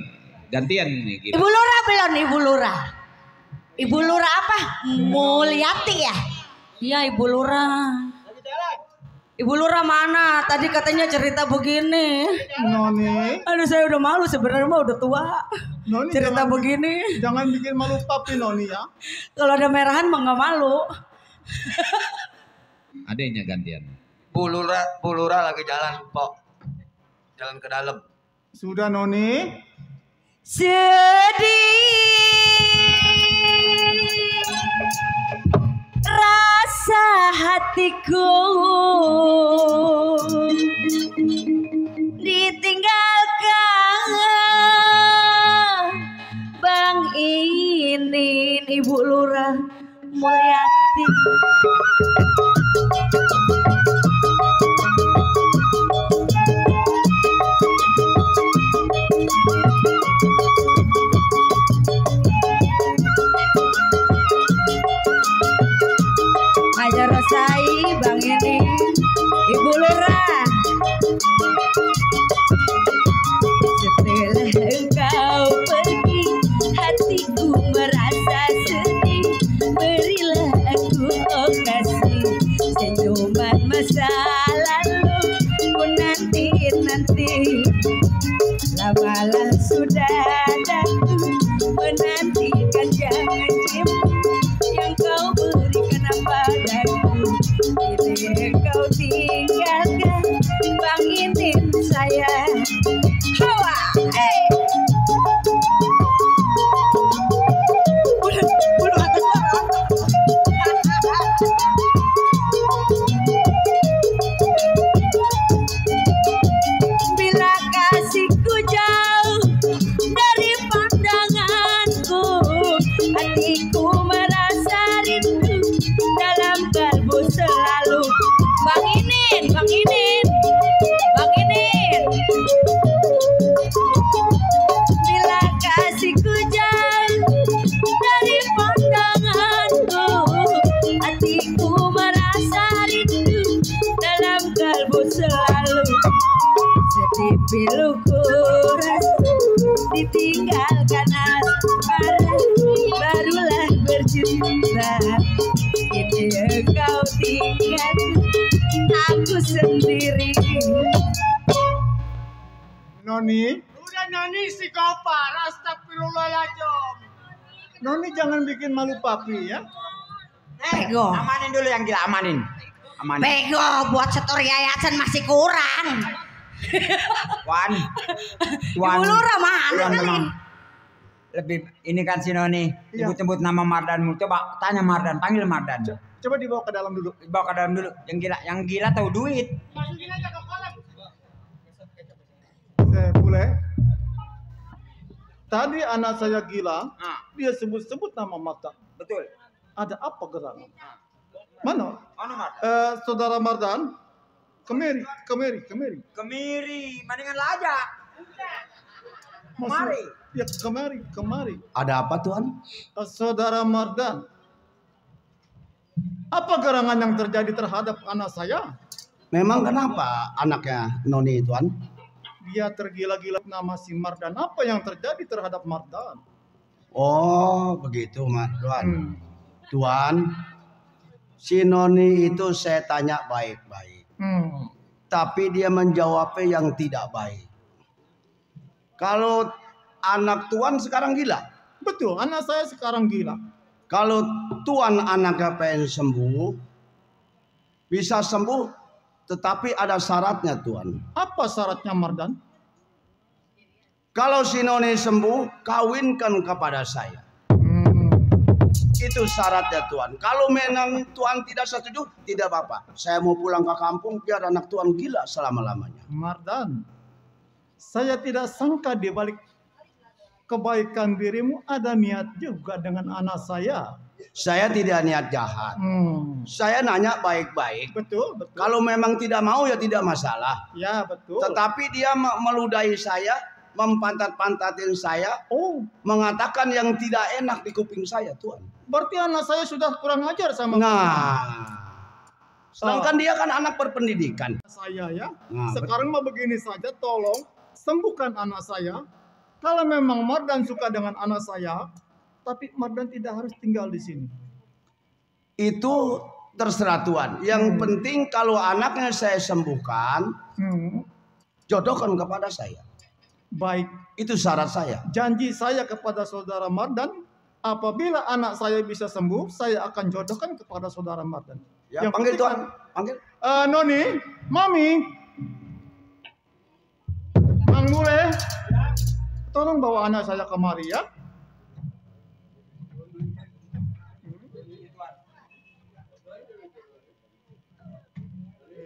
Gantian nih gitu. Ibu Lurah belum, Ibu Lurah. Ibu Lurah apa? Mulyati ya? Iya, Ibu Lurah. Ibu Lurah mana? Tadi katanya cerita begini. Noni, Aduh, saya udah malu sebenarnya mah udah tua. Noni cerita jangan, begini. jangan bikin malu papi Noni ya. Kalau ada merahan mah nggak malu. Adanya gantian. Bulura lagi jalan, Pok. Jalan ke dalam. Sudah Noni. Sedih rasa hatiku ditinggalkan Bang Inin Ibu Lurah Mulyati. Ajar Rosai Bang Inin Ibu Lurah. Setelah engkau pergi hatiku merasa sedih. Berilah aku kasih senyuman masa lalu. Ku nanti lamalah sudah datang menantikan jangan cemburu yang kau berikan padaku. Ini kau tinggalkan Bang Inin saya. Hawa, bulu atas bila kasihku jauh dari pandanganku, hatiku merasa rindu dalam kalbu selalu. Bang Inin, Bang Inin, Bang Inin. Bila kasihku jauh dari pandanganku, hatiku merasa rindu dalam kalbu selalu. Sedih piluku rasa ditinggalkan asmara, barulah bercinta. Ini engkau tinggal aku sendiri. Noni. Udah Noni si kopar, astagfirullahaladzim. Noni jangan bikin malu papi ya. Pego. Amanin dulu yang gila, amanin. Bego buat setor yayasan masih kurang. Wan. Ibu Lurah mana Tuan kali? memang lebih ini kan si Noni Iya. nyebut nama Mardanmu. Coba tanya Mardan, panggil Mardan. Coba dibawa ke dalam dulu. Bawa ke dalam dulu. Yang gila tahu duit. Masukin aja ke kolam. Boleh. Tadi anak saya gila, Nah, dia sebut-sebut nama Mardan. betul. Ada apa gerangan? Mana? Mana Mar? Saudara Mardan, kemari. Kemiri, mendingan laja. Kemari. Ya kemari. Ada apa, Tuan? Saudara Mardan, apa gerangan yang terjadi terhadap anak saya? Memang kenapa anaknya Noni, Tuan? Dia tergila-gila nama si Mardan. Apa yang terjadi terhadap Mardan? Oh, begitu, Tuan. Tuan, si Noni itu saya tanya baik-baik. Tapi dia menjawabnya yang tidak baik. Kalau anak Tuan sekarang gila. Betul, anak saya sekarang gila. Kalau Tuan anaknya pengen sembuh, bisa sembuh, tetapi ada syaratnya, Tuan. Apa syaratnya Mardan? Kalau si Noni sembuh, kawinkan kepada saya. Itu syaratnya, Tuan. Kalau memang Tuan tidak setuju, tidak apa-apa. Saya mau pulang ke kampung biar anak Tuan gila selama-lamanya. Mardan, saya tidak sangka di balik kebaikan dirimu ada niat juga dengan anak saya. Saya tidak niat jahat. Saya nanya baik-baik. Betul. Kalau memang tidak mau ya tidak masalah. Ya, betul. Tetapi dia meludahi saya, mempantat-pantatin saya, mengatakan yang tidak enak di kuping saya, Tuan. Berarti anak saya sudah kurang ajar sama sedangkan dia kan anak berpendidikan. Saya ya. Sekarang mau begini saja, tolong sembuhkan anak saya. Kalau memang Mardan suka dengan anak saya, tapi Mardan tidak harus tinggal di sini. Itu terserah Tuan. Yang penting kalau anaknya saya sembuhkan, jodohkan kepada saya. Baik, Itu syarat saya. janji saya kepada saudara Mardan, apabila anak saya bisa sembuh, saya akan jodohkan kepada saudara Mardan. Ya, Yang panggil penting Tuan. Panggil. Noni, Mami, Bang Mule, tolong bawa anak saya kemari ya.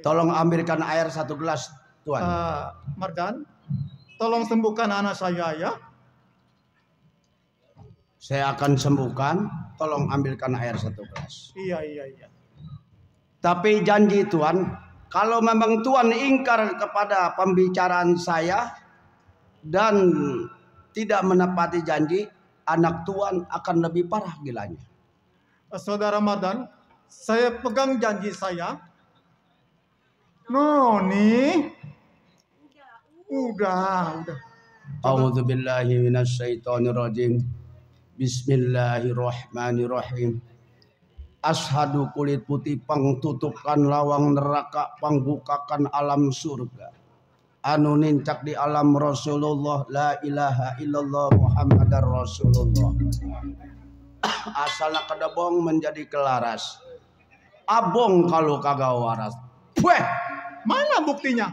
Tolong ambilkan air 1 gelas, Tuan. Mardan, tolong sembuhkan anak saya ya. Saya akan sembuhkan. Tolong ambilkan air 1 gelas. Iya. Tapi janji Tuan, kalau memang Tuan ingkar kepada pembicaraan saya dan tidak menepati janji, anak Tuan akan lebih parah gilanya. Saudara Mardan, saya pegang janji saya. Noni, udah. A'udzubillahi minasyaitonirrajim. Bismillahirrahmanirrahim. Ashadu kulit putih pangtutupkan lawang neraka, pangbukakan alam surga. Anu nincak di alam Rasulullah, la ilaha illallah Muhammadar Rasulullah. Asalna kedebong menjadi kelaras. Abong kalau kagak waras. Weh, Mana buktinya?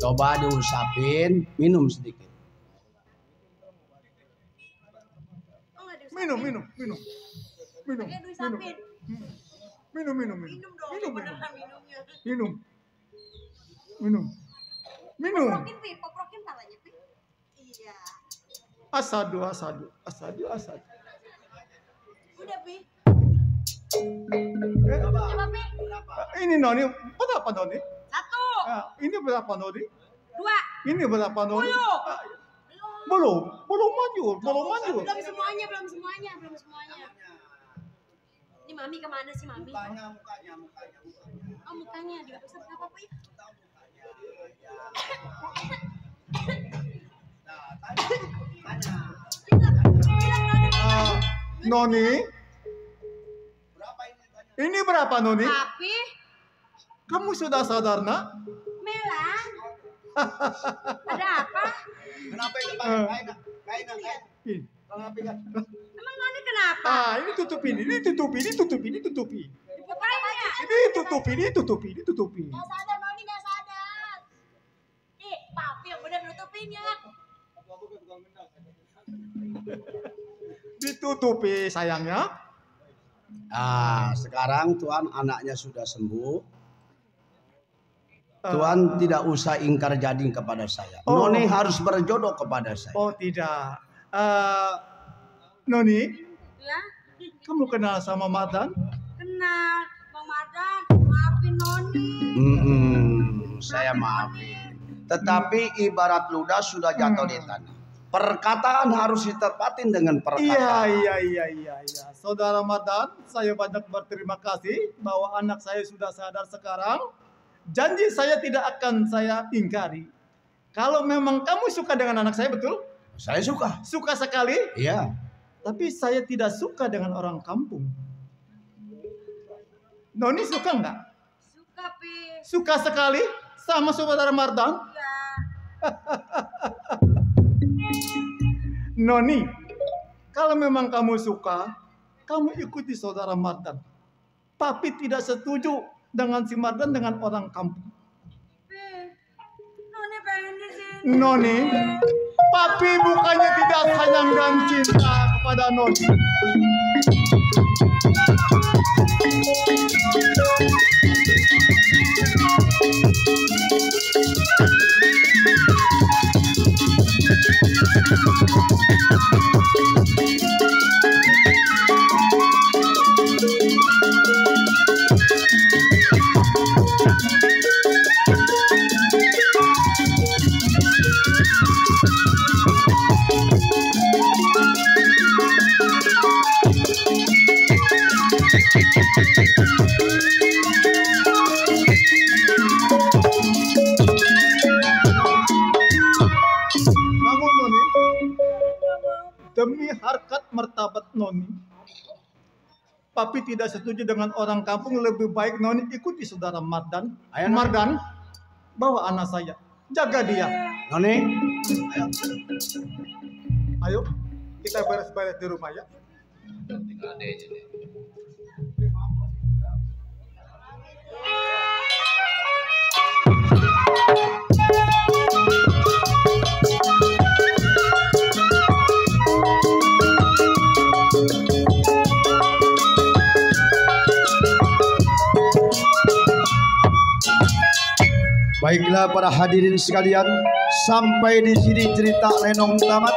coba diusapin, minum sedikit. Minum. Pakai diusapin. Minum. Minum dong. Beneran minumnya. Minum. Poprokin, Pi. Poprokin tangannya, Pi. Iya. Asadu. Udah, Pi. Eh, Coba, Pi. ini Noni, berapa Noni? 1. Ini berapa Noni? 2. Ini berapa Noni? 10. Belum maju. Belum semuanya. Ini Mami kemana sih, Mami? Mukanya. Oh, mukanya. Diusap apa, Pi? Noni, ini berapa Noni? Tapi, Kamu sudah sadar nak? Melang. Ada apa? Kenapa ini kain? Ih. Emang Noni kenapa? Ini tutupi. Dibukain ya? Ditutupi. Nggak sadar, Noni nggak sadar. Ih, Papi yang bener nutupinnya. Ditutupi sayangnya. Sekarang Tuan anaknya sudah sembuh. Tuan tidak usah ingkar janji kepada saya. Noni harus berjodoh kepada saya. Oh tidak. Noni, Ya, kamu kenal sama Mardan? kenal. Bang Mardan, maafin Noni. Saya maafin. Tetapi ibarat ludah sudah jatuh di tanah. Perkataan harus ditepatin dengan perkataan. Iya. Saudara Mardan, saya banyak berterima kasih bahwa anak saya sudah sadar sekarang. Janji saya tidak akan saya ingkari. Kalau memang kamu suka dengan anak saya, betul? Saya suka. Suka sekali. Iya. Tapi saya tidak suka dengan orang kampung. Noni suka nggak? Suka, Pi. Suka sekali sama saudara Mardan. Ya. Noni, kalau memang kamu suka, kamu ikuti saudara Mardan. Papi tidak setuju dengan si Mardan dengan orang kampung. Pi, Noni pengen di sini. Noni, Papi bukannya tidak sayang dan cinta kepada Noni. Namun Noni, demi harkat martabat Noni, Papi tidak setuju dengan orang kampung. Lebih baik Noni ikuti saudara Mardan. Ayo, Noni. Mardan, bawa anak saya. jaga dia. Noni, Ayo, kita beres-beres di rumah ya. Tinggal adeknya nih. baiklah para hadirin sekalian, sampai di sini cerita Lenong tamat.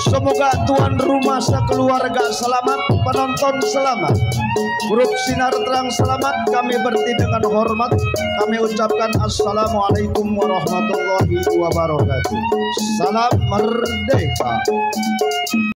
Semoga tuan rumah sekeluarga selamat, penonton selamat, grup Sinar Terang selamat. Kami berhenti dengan hormat. Kami ucapkan assalamualaikum warahmatullahi wabarakatuh. Salam merdeka.